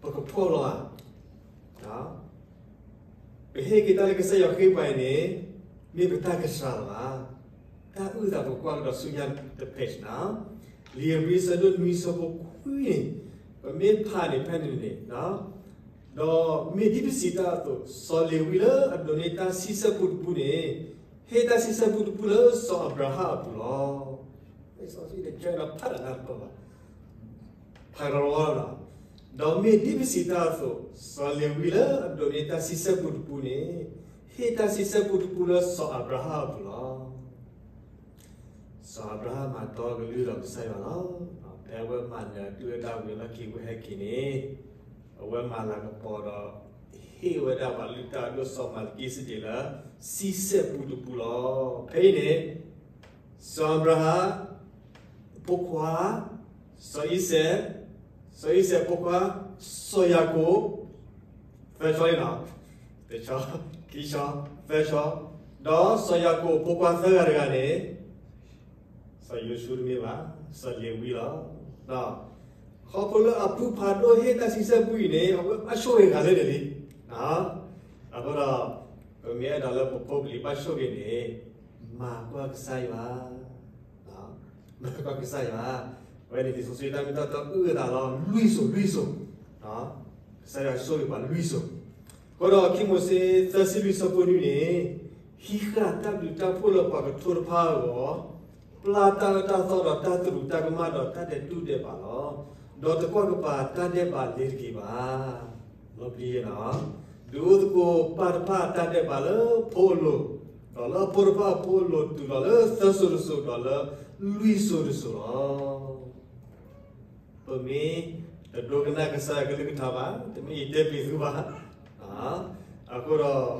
ပကဖှီၣ်လီၤဧါ, ပဟ့ၣ်က့ၤတၢ်လၢကစၢ်ယွၤဃ့ပှၤအံၤန့ၣ်, မ့ၢ်ပတၢ်ကစှၤလီၤဧါ. တၢ်အုၣ်သးပကကွၢ်ကဒီးဆူညါတဖဲးန့ၣ်, လံာ်ဧ့ၤဘြံၤဆၢဒိၣ်နွံဆၢဖိခွံန့ၣ်, ပမ့ၢ်ဖးန့ၣ်ဖဲန့ၣ်န့ၣ်, ဒီးမ့ၢ်ဒ်ပစံးတၢ်အသိး, စီၤလ့ၤဝံလၢအဒိးန့ၢ်တၢ်ဆံဆဲပူတပူန့ၣ်, ဟ့ၣ်တၢ်ဆံဆဲပူတပူလၢစီၤအၤဘြၤဟၣ်အပူၤလီၤ. ဖးကရီလီၤ, ဒီးမ့ၢ်ဒ်ပစံးတၢ်အသိး, စီၤလ့ၤဝံလၢအဒိးန့ၢ်တၢ်ဆံဆဲပူတပူန့ၣ်, ဟ့ၣ်တၢ်ဆံဆဲပူတပူလၢစီၤအၤဘြၤဟၣ်အပူၤလီၤ. စီၤအၤဘြၤဟၣ်မၤတီကလုၢ်ဒီးကစၢ်ယွၤလီၤ. ဖဲအဝဲမၤနၢၤတုၤဝဲဒၣ်ဝံၤလီၢ်ခံဝဲဟဲက့ၤန့ၣ်, အဝဲမၤလၤကပီၤဒီး, ဟ့ၣ်ဝဲဒၣ်ပှၤလုၢ်တၢ်အဒိၣ်စီၤမၤလကံစဒံးလၢ, ဆံဆဲပူတပူလီၤ. ဖဲအံၤန့ၣ်, စီၤအၤဘြၤဟၣ်, ဖိခွါ, စီၤအံၤစဲး, စီၤအံၤစဲးဖိခွါ, စီၤယၤကိာ်, သၢဆီလံနီၤ, တဆီ, ခံဆီ, သၢဆီ, ဒီးစီၤယၤကိာ်ဖိခွါသၢဂၤတဂၤန့ၣ်, စီၤယိၤၡူတမ့ၢ်ဘၣ်, စီၤလ့ၤဝံလီၤ. ခီဖျိလၢအပုၢ်ဖးဒိၣ်ဟ့ၣ်တၢ်ဆံဆဲပူအံၤန့ၣ် အဝဲဘၣ်ဆိၣ်ဂ့ၤဂၤလၢာ်န့ၣ်လံ. အဃိဒီး, ပမ့ၢ်အဲၣ်ဒိးလၢပဖိပလံၤဘၣ်ဆိၣ်ဂ့ၤန့ၣ်, မၤကွၢ်ကစၢ်ယွၤ, မၤကွၢ်ကစၢ်ယွၤ, အဝဲန့ၣ်လံာ်စီဆှံတၢ်မ့ၢ်တၢ်တီအုၣ်အသးလီၤ လွံၢ်စိၤလွံၢ်စိၤ, ကစၢ်ယွၤဆိၣ်ဂ့ၤပှၤလွံၢ်စိၤ, အဃိဒီးခံမိၤၡ့သၢဆံလွံၢ်ဆၢဖိနွံန့ၣ်, ဟံးဃာ်တၢ်ဘျုးတၢ်ဖှိၣ်လၢပှၤကထိတဖၣ်အဂီၢ်, ပျၢ်တၢ်အၢတၢ်သီဒီးတၢ်သရူးတၢ်ကမၣ်ဒီးတၢ်ဒဲးတူၢ်ဒဲးဘးလီၤ. ဒီးတကွၢ်ကပၤတၢ်ဒဲးဘးလ့ၤတက့ၤဘၣ်. လီၤပျံၤယဲနီၤ, ဒုးအိၣ်သကိးပၢ်တဖၣ်အတၢ်ဒဲးဘးလၢဖိအလိၤ, ဒီးလၢအဖိတဖၣ်အဖိအလိၤတုၤလီၤလၢသၢစိၤတစိၤဒီးလၢလွံၢ်စိၤတစိၤလီၤ. ပမ့ၢ်တဒိကနၣ်ကစၢ်ယွၤကလုၢ်ကထါဘၣ်, တမ့ၢ်ယတဲပျံၤသုဘၣ်. အဃိဒီး,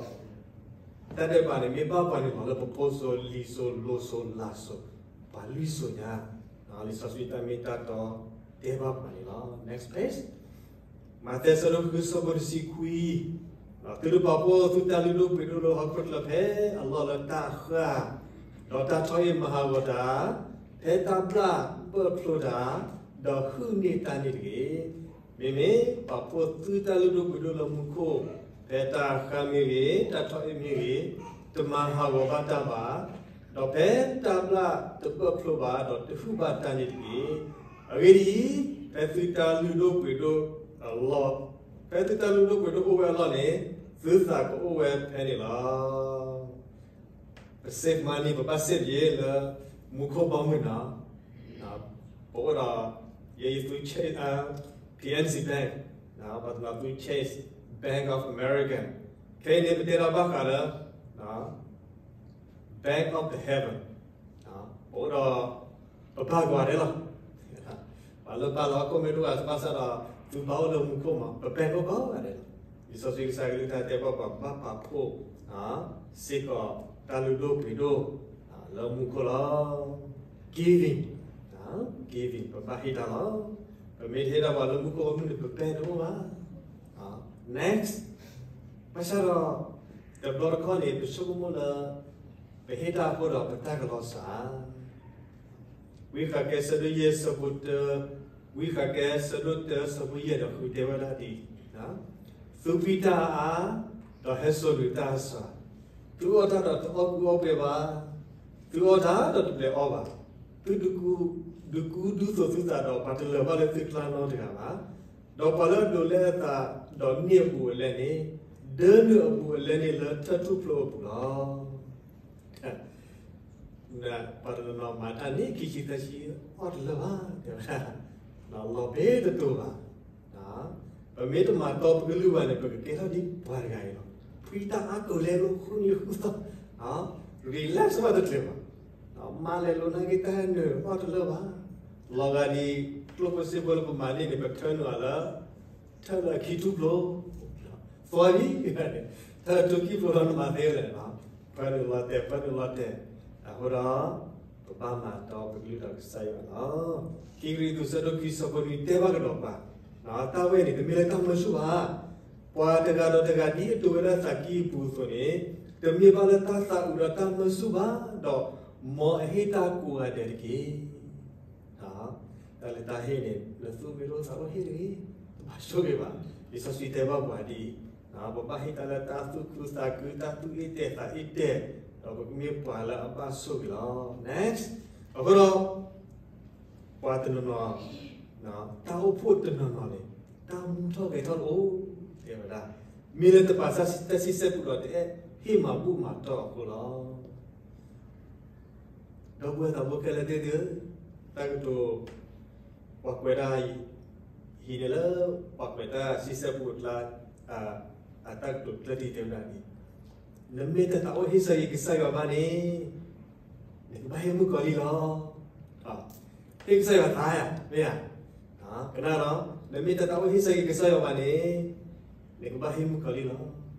တၢ်ဒဲးဘးန့ၣ်မ့ၢ်ဘၣ်ပှၤန့ၣ်လီၤလၢပဖိစိၤလံၤစိၤလိၤစိၤလးစိၤ, ပှၤလွံၢ်စိၤညါ, လံာ်စီဆှံတၢ်မ့ၢ်တၢ်တီတဲဘၣ်ပှၤန့ၣ်လီၤ. Next page. မးသဲဆၢဒိၣ်ဃုဆၢဖိတဆံခွံ, သုတပာ်ဖှိၣ်သုတၢ်လုၢ်ဒိၣ်ပှ့ၤဒိၣ်လၢဟီၣ်ခိၣ်ချၢဖဲအလီၢ်လၢတၢ်ဃၢ်, ဒီးတၢ်ထီၣ်အ့ၣ်မၤဟးဂီၤတၢ်, ဖဲတၢ်ဘျၣ်ဘၢၣ်ဖျိတၢ်, ဒီးဟုၣ်န့ၢ်တၢ်န့ၣ်တဂ့ၤ. မ့မ့ၢ်ပာ်ဖှိၣ်သုတၢ်လုၢ်ဒိၣ်ပှ့ၤဒိၣ်လၢမူခိၣ်, ဖဲတၢ်ဃၢ်မ့ၢ်ဂ့ၤ, တၢ်ထီၣ်အ့ၣ်မ့ၢ်ဂ့ၤ, တမၤဟးဂီၤဘၣ်တၢ်ဘၣ်, ဒီးဖဲတၢ်ဘျၣ်တဘၢၣ်ဖျိဘၣ်, ဒီးတဟုၣ်ဘၣ်တၢ်န့ၣ်တဂ့ၤ. အဂ့ၢ်ဒ်အံၤ, ဖဲသုတၢ်လုၢ်ဒိၣ်ပှ့ၤဒိၣ်အလီၢ်, ဖဲသုတၢ်လုၢ်ဒိၣ်ပှ့ၤဒိၣ်အိၣ်ဝဲအလီၢ်န့ၣ်, သုသးကအိၣ်ဝဲဖဲန့ၣ်လီၤ. ပ save money, ပဘၣ် save ယဲလၢမူခိၣ်ဘီမုၢ်နီၤ, ပအိၣ်ဒီး, ယဲယသူ Chase, PNC Bank, ပှၤတနီၤသူ Chase, Bank of America, ခဲအံၤန့ၣ် ပတဲဒီးဘၣ်ဃးလၢ Bank of the Heaven, ပအိၣ်ဒီး, ပဘၣ်ကိးဂၤဒဲးလီၤ. ပှၤလၢဘၣ်လီၤဟီၣ်ခိၣ်မ့ၢ်တအိၣ်ဘၣ်ဘၣ်ဆၣ်ဒီး, သုဘၣ်အိၣ်လၢမူခိၣ်မး, ပ bank ကိးဂၤဒဲးလီၤ. လံာ်စီဆှံကစၢ်ကလုၢ်ကထါတဲဘၣ်ပှၤဘၣ်ပာ်ဖှိၣ်, စ့ၢ်ကီးတၢ်လုၢ်ဒိၣ်ပှ့ၤဒိၣ်, လၢမူခိၣ်လီၤ. Giving, giving ပဘၣ်ဟ့ၣ်တၢ်လီၤ. ပမ့ၢ်တဟ့ၣ်တၢ်ပှၤလၢမူခိၣ်အမုၢ်န့ၣ် ပပဲတအိၣ်ဘၣ်. Next, ဘၣ်ဆၣ်ဒီး တဘျီတခီၣ်န့ၣ် ပဆိကမိၣ်လၢ ပဟ့ၣ်တၢ်အဃိဒီးပတၢ်ကလီၤစၢ် ဝံဃးကဲဆၢဒိၣ်ယဲၢ်ဆၢဖိတၢ, ဝံဃးကဲဆၢဒိၣ်တၢဆၢဖိယဲၢ်ဒီးဃုတဲဝဲဒၣ်ဒ်အံၤ, သုဖှံတၢ်အါအါ, ဒီးဟဲစိာ်နုာ်တၢ်အစှၤ, သုအီၣ်တၢ်ဒီးတအီၣ်ကူအီၣ်ပှဲၤဘၣ်, သုအီၣ်တၢ်ဒီးတပျဲအီၣ်ဘၣ်, သုဒုးကူဒုးသိးသုသးဒီးပှၤတလၢာ်ဘၣ်လၢသုကျါနီတဂၤဘၣ်, ဒီးပှၤလၢအဒိးလဲအသးဒီးန့ၢ်အဘူးအလဲန့ၣ်, ဒၢနုာ်အဘူးအလဲန့ၣ်လၢထၢၣ်ထူၣ်ဖျိအပူၤလီၤ. ပှၤတနီၤနီၤမၤတၢ်န့ၣ် ခံဆံသၢဆံ အီၣ်တလၢာ်ဘၣ်, တဲဝဲဒၣ်, လီၤဘ့တတိၤဘၣ်. ပမ့ၢ်တမၤတီပကလုၢ်ဘၣ်န့ၣ် ပကကဲထီၣ်ဒ်ပှၤတဂၤအံၤလီၤ. ဖှံတၢ်အါကိာ်လဲလိာ်ဃုနံၤဃုသီ, relax ဘၣ်တကျဲၤဘၣ်, မၤလဲၤလိာ်နာ်က့တၢ်ဟဲနုာ်အီၣ်တလၢာ်ဘၣ်. လီၤဂာ်ဒ်ကျိၣ်ဖိစ့ဖိလၢပမၤန့ၢ်န့ၣ် ပထၢနုာ်အီၤလၢ ထၢၣ်လၢခံထူၣ်ဖျိ, သွါလံ, ထၢၣ်ထူၣ်ခံဖျိလီၤနမၤသ့လဲၣ်, ဖၢနုာ်လီၤတဲာ် ဖၢနုာ်လီၤတဲာ်, အဃိဒီး ပဘၣ်မၤတီပကလုၢ်ဒီးကစၢ်ယွၤလီၤ. ခံကရံၣ်သူးဆၢဒိၣ်ခံဆၢဖိနွံတဲဘၣ်ကဒီးပှၤ, တၢ်ဝဲန့ၣ် တမ့ၢ်လၢတၢ်မၢဆူၣ်ဘၣ်. ပှၤတဂၤဒီးတဂၤဒ်အဒိးဝဲဒၣ်သးကံၢ်အပူၤအသိးန့ၣ်, တမ့ၢ်ဘၣ်လၢတၢ်သးအုးဒီးတၢ်မၢဆူၣ်ဘၣ်, ဒီးမ်အဟ့ၣ်တၢ်ကိးဂၤဒဲးတက့ၢ်. တၢ်လၢတၢ်ဟ့ၣ်န့ၣ် နသူၣ်မ့ၢ်တအိၣ်သးအိၣ်ဟ့ၣ်တဂ့ၤ, တဘၣ်ဆိၣ်ဂ့ၤဘၣ်. လံာ်စီဆှံတဲဘၣ်ပှၤဒ်အံၤ, ပဘၣ်ဟ့ၣ်တၢ်လၢတၢ်သူၣ်ခုသးခု တၢ်သူၣ်အ့ၣ်တဲာ်သးအ့ၣ်တဲာ်, ဒီးပကမ့ၢ်ပှၤလၢအဘၣ်ဆိၣ်ဂ့ၤလီၤ. Next, အဃိဒီး ပှၤတနီၤနီၤ တၢ်အိၣ်ဖှိၣ်တနီၤနီၤန့ၣ် တၢ်မူထီၣ်ဂဲၤထီၣ်တအိၣ်, တဲဝဲဒၣ်, မ့ၢ်လၢတပာ်တၢ်စံးဆဲပူၤဒီးတအဲၣ်ဟ့ၣ်မၤဘူၣ်မၤတီၢ်အဃိလီၤ. ဒီပုၢ်ဝဲၢ်သးဘိခဲလၢာ်သ့ၣ်ဧၢ, တၢ်ကတိၤ ပှၤကွဲးတၢ် ဟံးန့ၢ်လၢ ပှၤကွဲးတၢ်စံးဆဲပူၤအကျါ အတၢ်ကတိၤကျၢၢ်တံၢ်တဲဝဲဒၣ်န့ၣ်, နမ့ၢ်တသးအိၣ်ဟ့ၣ်ဆၢက့ၤကစၢ်ယွၤဘၣ်န့ၣ် နကဘၣ်ဟ့ၣ်မုၣ်ကီၤလံၢ်လီၤ. ဟ့ၣ်ကစၢ်ယွၤသးယၤ, မ့ၢ်ဧါ. ကနၣ်ဒီး နမ့ၢ်တသးအိၣ်ဟ့ၣ်ဆၢက့ၤကစၢ်ယွၤဘၣ်န့ၣ် နကဘၣ်ဟ့ၣ်မုၣ်ကီၤလံၢ်လီၤ.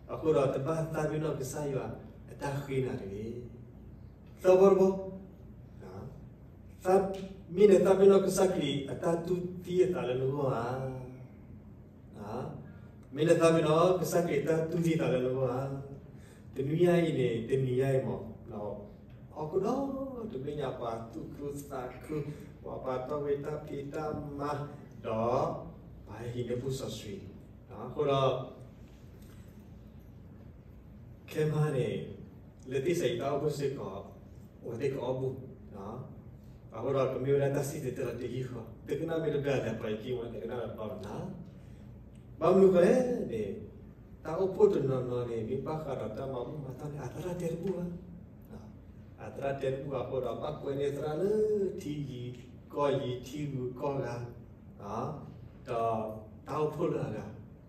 အဃိဒီးတဘၣ်သးပ့ၤနီၣ်ကစၢ်ယွၤအတၢ်ဃ့နၤတဂ့ၤ. သၢဘီတဘီ, မ့ၢ်နသးပ့ၤနီၣ်ကစၢ်ခရံာ်အတၢ်တူၢ်သံအသးလၢနဂီၢ်ဧါ. မ့ၢ်နသးပ့ၤနီၣ်ကစၢ်ခရံာ်အတၢ်တူၢ်သံအသးလၢနဂီၢ်ဧါ. တနွံညါအံၤန့ၣ် တနံၤညါအံၤမး ဟီၣ်ခိၣ်ဒီတဘ့ၣ်ညါ ပှၤသူၣ်ခုသးခု, ပှၤပာ်တီၢ်ဝဲတၢ်ဖံးတၢ်မၤ, ဒီးပှၤဟဲဟံးန့ၢ်ဘူၣ်စီဆှံ, အဃိဒီး ခဲမးန့ၣ် လၢသ့ၣ်စဲးအံၤတၢ်အိၣ်ဖှိၣ်စ့ၢ်ကီး အိၣ်သ့ၣ်ကအီၣ်ဘူၣ်, အဃိဒီးကမ့ၢ်ဝဲဒၣ်တၢ်စံၣ်တဲၤတဲလီၤတယုၢ်ဃီ, တကနၣ်မ့ၢ်တဘၣ်လဲၣ် ပှၤယကံဝဲတကနၣ်ဒီးတီနၤ, ဘၣ်မနုၤဃိလဲၣ်န့ၣ်, တၢ်အိၣ်ဖှိၣ်တနီၤနီၤန့ၣ် မ့ၢ်ဘၣ်ဃးဒီးတၢ်မၤဘူၣ်မၤတီၢ်န့ၣ် အသရၣ်တဲတဘူၣ်ဘၣ်, အသရၣ်တဲတဘူၣ်အဃိဒီး ဘၣ်ကွဲးန့ၢ်သရၣ်လၢထံယံၤကီၢ်ယံၤ ထံဂုၤကီၢ်ဂၤ, ဒီးတၢ်အိၣ်ဖှိၣ်လၢအဂၤ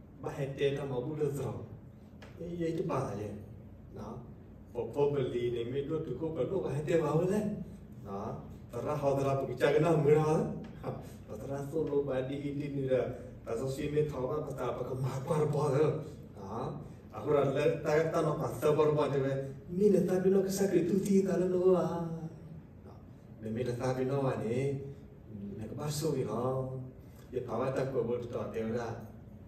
ဘၣ်ဟဲတဲတၢ်မၤဘူၣ်လၢသရိာ်, ယဲတဘၣ်သးယဲ, ပဖိပလံၤန့ၣ် မ့ၢ်ဒိၣ်တုာ်ခိၣ်ပှဲၤဒိၣ် ဘၣ်ဟဲတဲဘၣ်ဝဲလဲၣ်, သရၣ်ဟီသရၣ် ပကစၢ်ကနၣ်မုာ်လီၤ, ပသရၣ်သိၣ်လိပှၤဒ်အံၤဒ်နုၤဒီး တၢ်စီဆှံမ့ၢ်ထီၣ်ဘၣ်ပသး ပကမၤကွၢ်တဘီသၢ, အဃိဒီးလၢတၢ်တၢ်နီၤဖးသၢဘီတဘီတဲဝဲ, မ့ၢ်နသးပ့ၤနီၣ်ကစၢ်ခရံာ်တူၢ်သံအသးလၢနဂီၢ်ဧါ. နမ့ၢ်တသးပ့ၤနီၣ်ဘၣ်န့ၣ် နကဘၣ်ဆိၣ်ဂ့ၤလီၤ. ယဖးဘၣ်တၢ်ကွဲးဖိတတီၤတဲဝဲဒၣ်,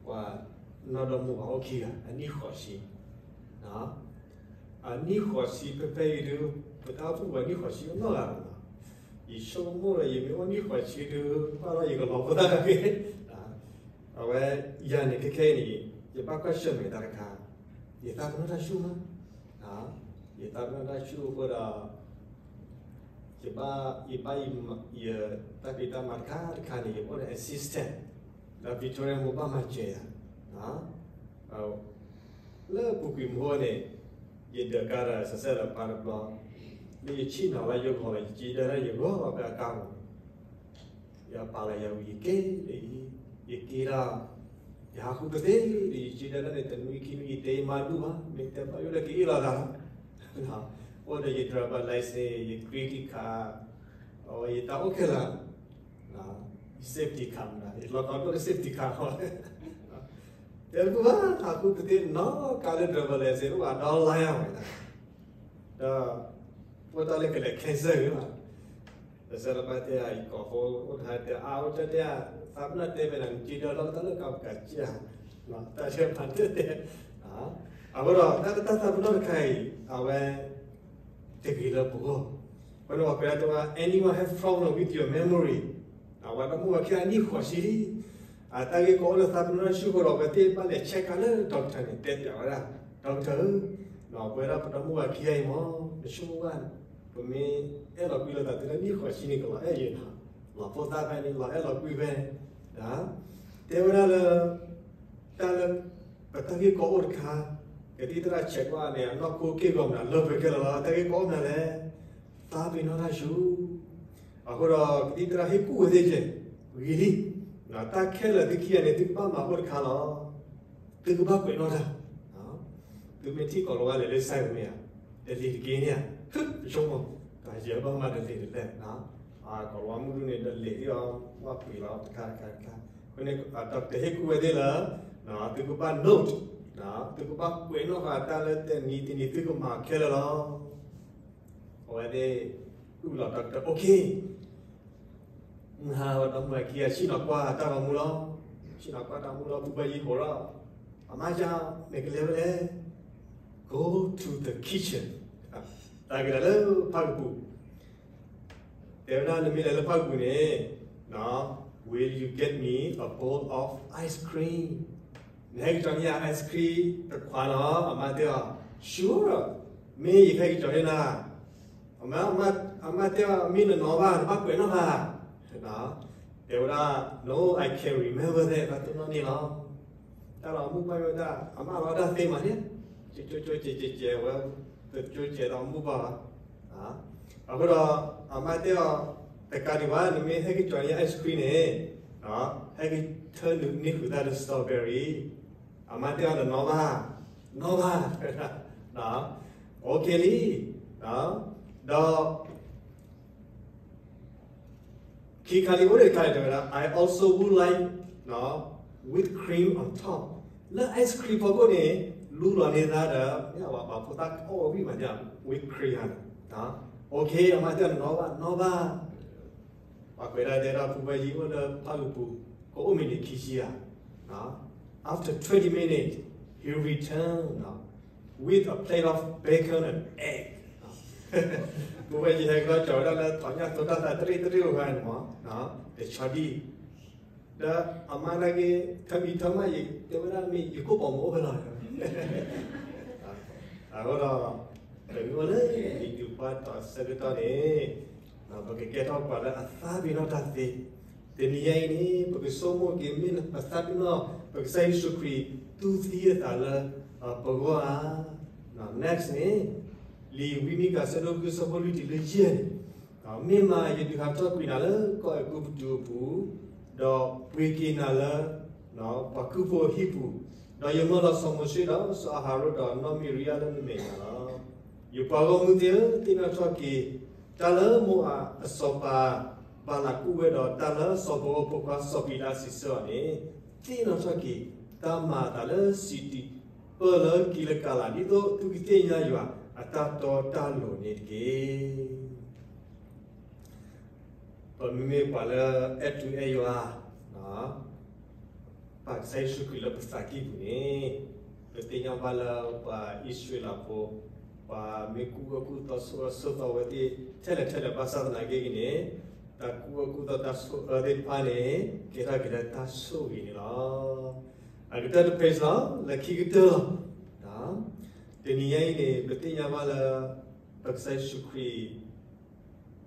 ပှၤနီၢ်ဒီမိၢ်ပှၢ်အိၣ်ခံဂၤ အနံၣ်ဃိးဆံ, အနံၣ်ဃိးဆံဖဲဖဲအံၤဒုး ပတၢ်အိၣ်ဖှိၣ်ပှၤနံၣ်ဃိးဆံအနီၢ်ဂၤလီၤ. ယဆိကမိၣ်ဒီး ယမ့ၢ်အိၣ်နံၣ်ဃိးဆံဒုး ဘၣ်ဒီးယကလီၤဖိသၣ်တဂ့ၤ. အဝဲယၤန့ၣ် ခဲခဲအံၤန့ၣ် ယဘၣ်ကွၢ်ဆၢၣ်မဲာ်တၢ်တခါ, ယသးပ့ၤနီၣ်တၢ်ဆူၣ်မး, ယသးပ့ၤနီၣ်တၢ်ဆူၣ်အဃိဒီး ယဘၣ် ယဘၣ် ယတၢ်ဖံးတၢ်မၤတခါတခါန့ၣ် ယအိၣ်ဒီး assistant ဒီး Victoria မိၢ်ဘၣ်မၤစၢၤယၤ, လၢပူၤကွံာ်မဟိန့ၣ် ယဒၢးကါဒီးစဲးလၢပၢ်တဘျီ, လၢယဆ့ၣ်နီၤလၢယဂီၢ်လီၤ ယစ့ဒၢလၢယဂီၢ်လီၤဖဲအကါပူၤန့ၣ် ယပာ်လီၤယၤဝံၤယက့ၤဒီး ယက့ၤဒီး ယဟးဃုပသ့ဒီး ယစ့ဒၢလၢန့ၣ် တနွံခံနွံယတဲယမါဒူၣ်ဘၣ် မ့ၢ်တဲဘၣ်ယိၣ်လၢကအ့ၣ်လိာ်သးလီၤ, အိၣ်ဒီးယ driver license ယ credit card အဝဲယတၢ်အိၣ်ခဲလၢာ် safety card မ့ၢ်ဒၣ် ယလီၤကီဒိၣ်လၢ safety card ဃီ တဲတဘူၣ်ဘၣ် ဟးဃုပသ့နီၢ်ကါလၢ driver license အိၣ်ဘၣ်ဒီလါယါဝဲဒၣ်, ဒီး အိၣ်တၢ်လၢကလဲၤ cancer ဂ့ၤလီၤ. တဆၢလၢဘၣ်တဲအံၤ ကိးဖိအိၣ်တခါတဲ အါ အိၣ်တၢ်တဲ သးပ့ၤနီၣ်တဲဖဲန့ၣ် နက့ဒီလီၤတၢ်လၢကးပကးကၢ် တၢ်တဲဖးတၢ်တဲ အဃိဒီး တၢ်လၢတၢ်သးပ့ၤနီၣ်တခါအံၤ အဝဲ တဂ့ၤလၢပဂီၢ်. အဃိန့ၣ် ပှၤကွဲးဒၣ်တဲဝဲ anyone have problem with your memory, အဝဲဒီမုၣ်ဝဲခံဂၤနံၣ်ဃိးဆံလံ အတၢ်ဂ့ၢ်ကီအိၣ်လၢသးပ့ၤနီၣ်တၢ်ဆူၣ်အဃိဒီး အဝဲသ့ၣ်ဘၣ်လဲၤ check ခါလၢ doctor န့ၣ် တဲပၠးဝဲဒၣ် doctor ဧၢ, ပဝဲဒၣ်ပဒီမုၣ်ဝဲခံဂၤအံၤမ့ၢ် နဆိကမိၣ်ဘၣ် ပမ့ၢ်အဲၣ်လီၤကွံလၢသးတုၤလၢနံၣ်ဃိးဆံန့ၣ် ကလီၤအဲၣ်ယဲၢ်နီၤ, လီၤဖိသၣ်ဖဲန့ၣ် လီၤအဲၣ်လီၤကွံဖဲန့ၣ် တဲဝဲဒၣ်လၢ တၢ်လၢ ပတၢ်ဂ့ၢ်ကီအိၣ်တခါ, ကသံၣ်သရၣ် check ကွၢ်န့ၣ် အနီၢ်ခိက့ၢ်ဂီၤမနုၤလၢပှဲၤကဲလီၤလီၤ တၢ်ဂ့ၢ်ကီအိၣ်မနုၤလဲၣ်, သးပ့ၤနီၣ်တၢ်ဆူၣ်. အဃိဒီး ကသံၣ်သရၣ်ဟ့ၣ်ကူၣ်ဝဲသ့ၣ်ကဲ ဂ့ၤလံ, တၢ်ခဲလၢာ်သုခံဂၤန့ၣ် သုကဘၣ်မၤအိၣ်တခါလီၤ. သုကဘၣ်ကွဲးနီၣ်တၢ်, သုမ့ၢ်ထံၣ်ကိးလီၤဝဲလဲၤလၢ side မ့ၢ်ဧါ, တလံၤတက့ၢ်န့ၣ်ဧါ, ဆိကမိၣ် တၢ်ယဲၢ်ဘၣ်မၤတလံၤတလဲၣ်, ကိးလီၤဝဲမုၢ်ဒုန့ၣ် တလံၤဒ်အီၤ ဘၣ်ပှ့ၤလီၤတခါတခါတခါ, အဃိန့ၣ် doctor ဟ့ၣ်ကူၣ်ဝဲသ့ၣ်လၢ သုကဘၣ် note, သုကဘၣ်ကွဲးနီၣ်ဃာ်တၢ်လၢတနံၤတနံၤသုကမၤခဲလၢာ်လီၤ. အဝဲသ့ၣ် အုၣ်လီၤ doctor, okay, မုၢ်ဟါဝဲဒီမုၣ်ဝဲခံဂၤ ဆ့ၣ်နီၤကွၢ်တၢ်ဂီၤမူလီၤ, ဆ့ၣ်နီၤကွၢ်တၢ်မူလီၤ ဖုဘၣ်ယံၤဟိးထီၣ်, အမါကၢ် မ့ၢ်ကလဲၤဝဲလဲၣ်, go to the kitchen, တၢ်ကလဲၤလၢဖၣ်ကပူၤ တဲဝဲဒၣ် နမ့ၢ်လဲၤလၢဖၣ်ကပူၤန့ၣ် will you get me a bowl of ice cream? နဟဲက့ၤကၠီၤန့ၢ်ယၤ ice cream တခွးနီၤ, အမါတဲအီၤ sure, မ့ၢ်ယကဟဲက့ၤကၠီၤန့ၢ်နၤ, အမါတဲအီၤ မ့ၢ်နနီၢ်ဘၣ် နဘၣ်ကွဲးနီၣ်ဘၣ်, တဲဝဲဒၣ် no, I can't remember that, ဘၣ်တိၢ်နီၣ်န့ၣ်လီၤ. တၢ်လီၤမုၢ်ဘၣ်ဝဲဒၣ် အမါလီၤတၢ်သ့မးန့ၣ်, ကၠိကၠိကၠဲးကၠဲးဝဲ, တကၠိကၠဲးဒီးမုၢ်ဘၣ်ဘၣ် အဃိဒီး အမါတဲအီၤ တကးဒံးဘၣ် နမ့ၢ်ဟဲက့ၤကၠီၤန့ၢ် ice cream န့ၣ် ဟဲက့ၤထၢနုာ်န့ၢ်ဃုာ်သးဒီး strawberry, အမါတဲအီၤ နနီၢ်ဘၣ်, နီၢ်ဘၣ်, okay လံ, ဒီး ခံခါလံ အိၣ်ဒံးတခါလံ တဲဝဲဒၣ် I also would like whipped cream on top, လၢ ice cream ဖီခိၣ်န့ၣ် လူလီၤန့ၢ်သးဒီး မ့ၢ်အဝဲပှၤဖိသၣ်ကအီၣ်ဝဲဝံၣ်မး whipped cream ဧါ, okay အမါတဲအီၤ နနီၢ်ဘၣ်, နီၢ်ဘၣ်, ပှၤကွဲးဒၣ်တဲဒၣ် ဖုဘၣ်ယံၤအိၣ်လၢဖၣ်ကပူၤ ကအိၣ်မံးနံးခံဆံဧါ, after twenty minutes he returned with a plate of bacon and egg, ဖုဘၣ်ယံၤဟဲက့ၤကၠီၤဝဲဒၣ်လၢ ထီၣ်ညၣ်သိတၢ်သးတရ့ၣ်တရ့ၣ်အိၣ်ခါန့ၣ်မး, တဆီဒံၣ် ဒီးအမါနာ်က့ ထၢမံၤထၢမး ယတဲဝဲဒၣ်မ့ၢ်ယကိၣ်ပီၤမ့ၢ်အိၣ်ဖဲလဲၣ်, အဃိဒီး ပမ့ၢ်အိၣ်လၢယဒုးပှၢ်တီၤဆၢကတီၢ်န့ၣ် ပကကဲထီၣ်ပှၤလၢအသးပ့ၤနီၣ်တၢ်သ့, တနံၤညါအံၤန့ၣ် ပကဆိကမိၣ်က့ၤ မ့ၢ်ပသးပ့ၤနီၣ် ပကစၢ်ယ့ၣ်ၡူးခရံာ်သူသံအသးလၢပဂီၢ်ဧါ. Next န့ၣ် လံာ်ဝံမံကၤ ဆၢဒိၣ်ဃု ဆၢဖိလွံၢ်တုၤလၢယဲၢ်န့ၣ် မ့ၢ်မး ယဒုးဟးထီၣ်ကွံာ်နၤလၢကီၢ်အဲၤကူပတူးအပူၤ, ဒီးပှ့ၤက့ၤနၤလၢ ပှၤကုၢ်ဖိအဟံၣ်ပူၤ, ဒီးယမၢလီၤစီၤမိၤၡ့ဒီးစီၤအၤဟရိၣ်ဒီးနီၢ်မံၤရံယၤလၢနမဲာ်ညါလီၤ. ယပှၤဂီၢ်မုၢ်သ့ၣ်ဧၢ, သ့ၣ်နီၣ်ထီၣ်က့ၤ တၢ်လၢမိၤအၤအစီၤပၤ ဘၤလးကူၣ်ဝဲဒီးတၢ်လၢစီၤပၤဖိခွါစီၤပံၤလးစံးဆၢအီၤန့ၣ်, သ့ၣ်နီၣ်ထီၣ်က့ၤ တၢ်မၤအသးလၢစံးတံးပၢၢ်လၢကံးလကၤလး ဒ်သိးသုကသ့ၣ်ညါယွၤအတၢ်တီတၢ်လိၤန့ၣ်တက့ၢ်. ပမ့မ့ၢ်ပှၤလၢအဲၣ်တူအဲၣ်ယွၤ ပာ်ကစၢ်ယ့ၣ်ၡူးခရံာ်လၢပသးကံၢ်ပူၤန့ၣ်, ပသ့ၣ်ညါဘၣ်လၢပှၤအံၣ်စရ့လးဖိ, ပှၤမ့ၢ်ကူၣ်အၢကူၣ်သီဆိၣ်အၢဆိၣ်သီဝဲသ့ၣ်ထဲလဲၣ်ထဲလဲၣ် ဘၣ်ဆၣ်သနာ်က့ဂ့ၤန့ၣ်, တၢ်ကူၣ်အၢကူၣ်သီတၢ်ဆိၣ်အၢသ့ၣ်တဖၣ်န့ၣ် ကဲထီၣ်က့ၤလၢတၢ်ဆိၣ်ဂ့ၤန့ၣ်လီၤ. အကတၢၢ်တ phase လီၤ, လၢခံကတၢၢ်လီၤ. တနံၤညါအံၤန့ၣ် ပသ့ၣ်ညါဘၣ်လၢ ပကစၢ်ယ့ၣ်ၡူးခရံာ်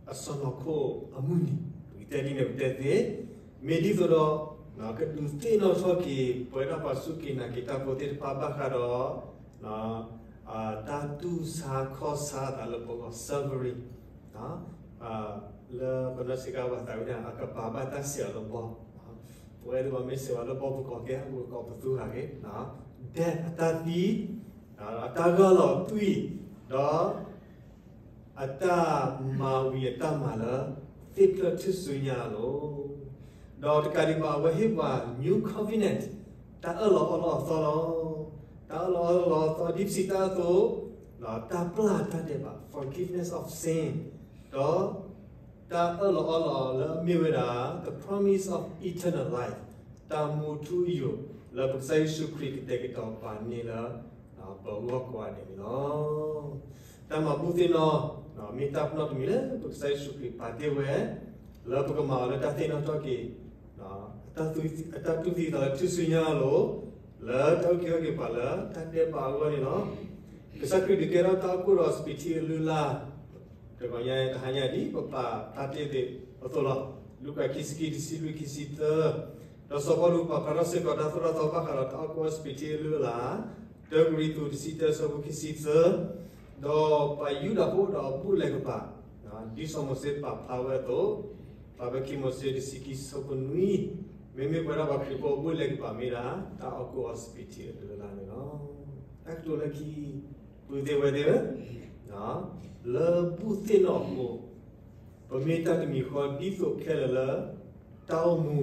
အစီၢ်နီၤခိၣ်အမုၢ်နံၤ, ပကတဲဒ်န့ၣ်ပတဲသ့, မ့ၢ်ဒ်သိးဒီး ကဒုးသ့ၣ်နီၣ်ထီၣ်က့ၤ ပဝဲဒၣ်ပှၤစူၢ်က့ၤနာ်က့ၤတၢ်ဖိသ့ၣ်တဖၣ်ဘၣ်ဃးဒီး တၢ်တူၢ်ဆါခီၣ်ဆါအသးလၢပဂီၢ် suffering, လၢပနီၢ်ဆံးခါပှၤသးဝံၣ်န့ၣ် အကပၤဘၣ်တၢ်စဲးအီၤလၢဘီ, ပဝဲဒၣ်ပှၤမ့ၢ်စဲးဝဲလၢဘီ ပကိးကဲ ပကိးပသူဂၤက့ၤ death အတၢ်သံ, အတၢ်ဂၢ်လီၤသွံၣ်, ဒီး အတၢ်မၤဝံၤအတၢ်မၤလၢ သ့ၣ်ဖျၢၣ်ထူၣ်စုညါအလိၤ, ဒီးတကးဒံးဘၣ် အဝဲဟ့ၣ်ပှၤ new covenant, တၢ်အၢၣ်လီၤအီလီၤအသီလီၤ. တၢ်အၢၣ်လီၤအီလီၤအသီ ဒ်ပစံးတၢ်အသိး, တၢ်ပျၢ်တၢ်ဒဲးဘး forgiveness of sin ဒီး တၢ်အၢၣ်လီၤအီလီၤလၢအမ့ၢ်ဝဲဒၣ် the promise of eternal life တၢ်မူထူယိာ်လၢပကစၢ်ယ့ၣ်ၡူးခရံာ်ကတဲာ်ကတီၤပာ်န့ၢ်လၢ ပဂီၢ်ကိးဂၤဒဲးန့ၣ်လီၤ. တၢ်မၤဘူၣ်သ့ၣ်နီၣ် မ့ၢ်တၢ်ပနီၣ်တမံၤလၢပကစၢ်ယ့ၣ်ၡူးခရံာ်ပာ်တ့ၢ်ဝဲ လၢပကမၤအီၤလၢတၢ်သ့ၣ်နီၣ်ထီၣ်က့ၤ အတၢ်တူၢ်သံသးလၢထူၣ်စုညါအလိၤ လၢတၢ်အုၣ်က့ၤခီၣ်က့ၤပှၤလၢတၢ်ဒဲးဘးအဂီၢ်န့ၣ်လီၤ. ကစၢ်ခရံာ်ဒုးကဲထီၣ်တၢ်အိၣ်ဖှိၣ်ဒီးစပံးထံအလုၢ်အလၢ် တဂီၤညါတဟါညါဒ်ပပာ်ဖျါတ့ၢ်သ့ၣ်အသိးလီၤ. လူၤကၣ်ခံဆံခံ တဆံလွံၢ် ခံဆံသၢ ဒီးစီၤပီလူးပာ်ဖျါထီၣ်စ့ၢ်ကီးတၢ်သိၣ်တၢ်သီဘၣ်ဃးဒီးတၢ်အိၣ်ဖှိၣ်စပံးထံအလုၢ်အလၢ် တၢကရံၣ်သူး တဆံတၢ ဆၢဖိခံဆံသၢ ဒီးပှၤယူဒၤဖိဒီးအဘူးအလဲကပၤ ဒ်စီၤမိၤၡ့ပာ်ဖျါဝဲအသိး ဖျါဖဲခံမိၤၡ့ တဆံခံ ဆၢဖိနွံ မ့မ့ၢ်ပဝဲဒၣ်ပှၤခရံာ်ဖိအဘူးအလဲကပၤမ့ၢ်ဒၣ် တၢ်အိၣ်ဖှိၣ်အီၤစပံးထံအလုၢ်အလၢ်န့ၣ်လီၤ. တၢ်ကတိၤလၢခံ ပုၢ်သ့ၣ်ဝဲၢ်သ့ၣ်ဧၢ, လၢဘူၣ်သ့ၣ်နီၣ်အဃိ ပမ့ၢ်တၢ်တမံၤဃီဒ်သိးခဲလၢာ်လၢ တၢ်အိၣ်မူ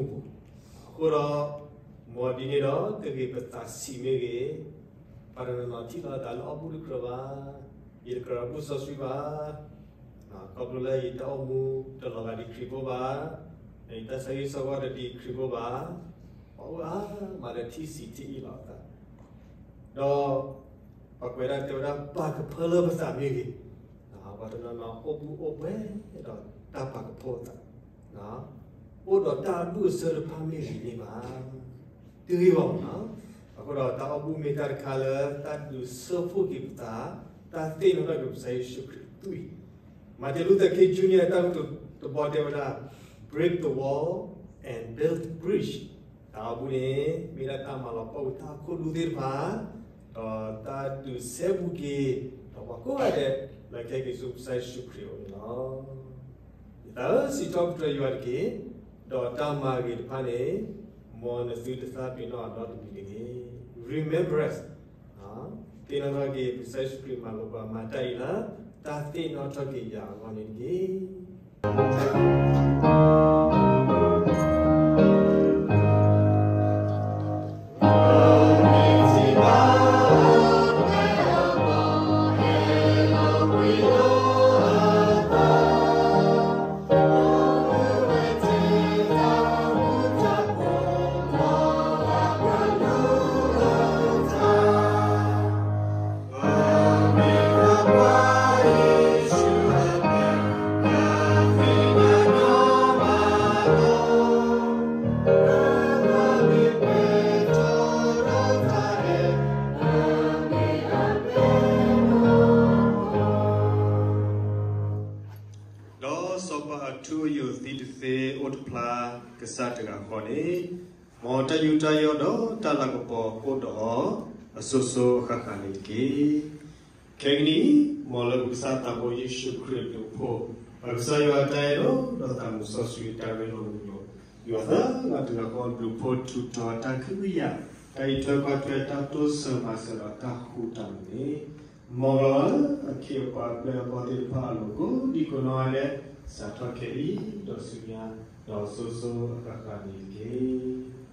အပူၤ, အဃိဒီး မ်ဒ်န့ၣ်ဒီး တဂ့ၤပသးဆံးမ့ၢ်ဂ့ၤ, ပှၤတနီၤနီၤထံၣ်လိာ်သးလၢအီၣ်ဘူၣ်တကြၢးဘၣ်, ယတကြၢးဘူၣ်စီဆှံဘၣ်, ခီဖျိလၢယတၢ်အိၣ်မူတလီၤဂာ်ဒ်ခရံာ်ဖိဘၣ်, ယတၢ်ဆၢဂ့ၤဆၢဝါတဒ်ခရံာ်ဖိဘၣ်, ပှၤအိၣ်အါမးလၢထံၣ်ဆံးထံၣ်အ့ၣ်လိာ်အသး, ဒီး ပှၤကွဲးဒၣ်တဲဝဲဒၣ်ပာ်ကဖၢလၢပသးမ့ၢ်ဂ့ၤ, ပှၤတနီၤနီၤအိၣ်ဘူၣ်အိၣ်ဘှဲၣ်ဒီးတၢ်ပာ်ကဖၢအသး, အိၣ်ဒီးတၢ်အဒူၣ်အဆၢတဖၣ်မ့ၢ်ဂ့ၤန့ၣ်ဘၣ်, တဂ့ၤဘၣ်မး, အဃိဒီးတၢ်အိၣ်ဘူၣ်မ့ၢ်တၢ်တခါလၢတၢ်ဒုးဆၢဖှိၣ်က့ၤပသး, တၢ်သ့ၣ်နီၣ်ထီၣ်က့ၤပကစၢ်ယ့ၣ်ၡူးခရံာ်အသွံၣ်, Martin Luther King Junior တၢ်ကတိၤတဘီတဲဝဲဒၣ်, break the wall and build the bridge, တၢ်အိၣ်ဘူၣ်န့ၣ် မ့ၢ်ဒၣ်တၢ်မၤလီၤပှီၢ်ဝံၤတၢ်အခိၣ်ဒူသ့ၣ်တဖၣ်, ဒီးတၢ်ဒုးဆဲးဘူးက့ၤ, ဒီးပှၤကိးဂၤဒဲး လၢကဟဲက့ၤဆူကစၢ်ယ့ၣ်ၡူးခရံာ်အအိၣ်န့ၣ်လီၤ. ယသးဧၢ, စံးထီၣ်ပတြၢၤယွၤတက့ၢ်, ဒီးတၢ်မၤဂ့ၤတဖၣ်န့ၣ်, မ်နသုတသးပ့ၤနီၣ်အီၤဒီတမံၤတဂ့ၤ. Remembrance, သ့ၣ်နီၣ်ထီၣ်က့ၤ ပကစၢ်ယ့ၣ်ၡူးခရံာ်မၤလိာ်ပှၤမၤတၢ်အံၤလၢ တၢ်သ့ၣ်နီၣ်ထီၣ်က့ၤယၤအဂီၢ်န့ၣ်တက့ၢ်. ဒီးစီၤပၤအထူအယိာ်သံတသ့အိၣ်တဖျါကစၢ်တဂၤဃီန့ၣ်, မ်တၢ်ယူးတၢ်ယီၣ်ဒီးတၢ်လၤကပီၤအိၣ်ဒီးအီၤ အစိၤစိၤအဃၣ်ဃၣ်န့ၣ်တက့ၢ်. ခဲကနံၣ်အံၤ, မ်လၢပကစၢ်သးဘိယ့ၣ်ၡူးခရံာ်အဘျုးအဖှိၣ်, ပကစၢ်ယွၤအတၢ်အဲၣ်ဒီး ဒီးသးစီဆှံတၢ်ရ့လိာ်မုာ်လိာ်, ယွၤသၢဂၤတဂၤဃီအဘျုးအဖှိၣ်ထူးထီၣ်တၢ်ကဟုကယာ်, တၢ်အံးထွဲကွၢ်ထွဲတၢ်တိစၢၤမၤစၢၤဒီးတၢ်ဃူတၢ်မုာ်န့ၣ်, မ်ကလီၤလၢအခ့အပှၤအပျဲၢ်အဘီၣ်သ့ၣ်တဖၣ်အလိၤကိးဒံကိးနီၢ်ဂၤဒဲး, စးထီၣ်ခဲအံၤဒီးဆူညါ, ဒီးစိၤစိၤအဃၣ်ဃၣ်န့ၣ်တက့ၢ်.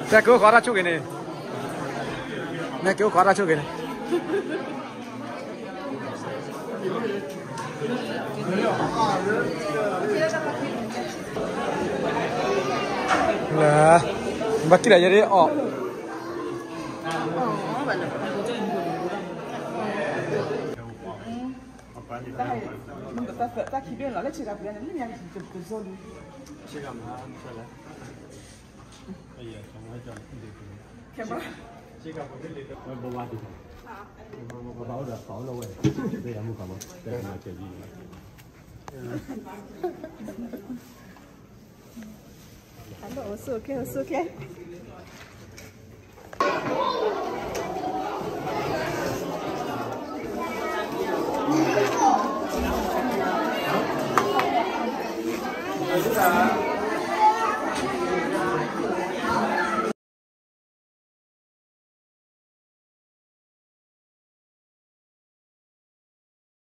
တဲက့ၤအိၣ်ခိးတၢ်ဆိၣ်ဂ့ၤန့ၣ်, နဲက့ၤအိၣ်ခိးတၢ်ဆိၣ်ဂ့ၤန့ၣ်, လၢ, ဘၣ်ထံၣ်လၢယဲဒၣ်အီၤ, တၢ်ခံဘ့ၣ်လီၤ လၢဆ့ကၤပူၤန့ၣ် လၢညါကကစီၣ်လူၤ, ဆ့ကၤမၤဆၢလဲၣ် ဘၣ်အိၣ်ဒီးသီလီၤဝဲ, ဘၣ်မူခါမး, တဲမၤစၢၤယံၤ, အိၣ်ဆူၣ်အိၣ်ချ့ အိၣ်ဆူၣ်အိၣ်ချ့.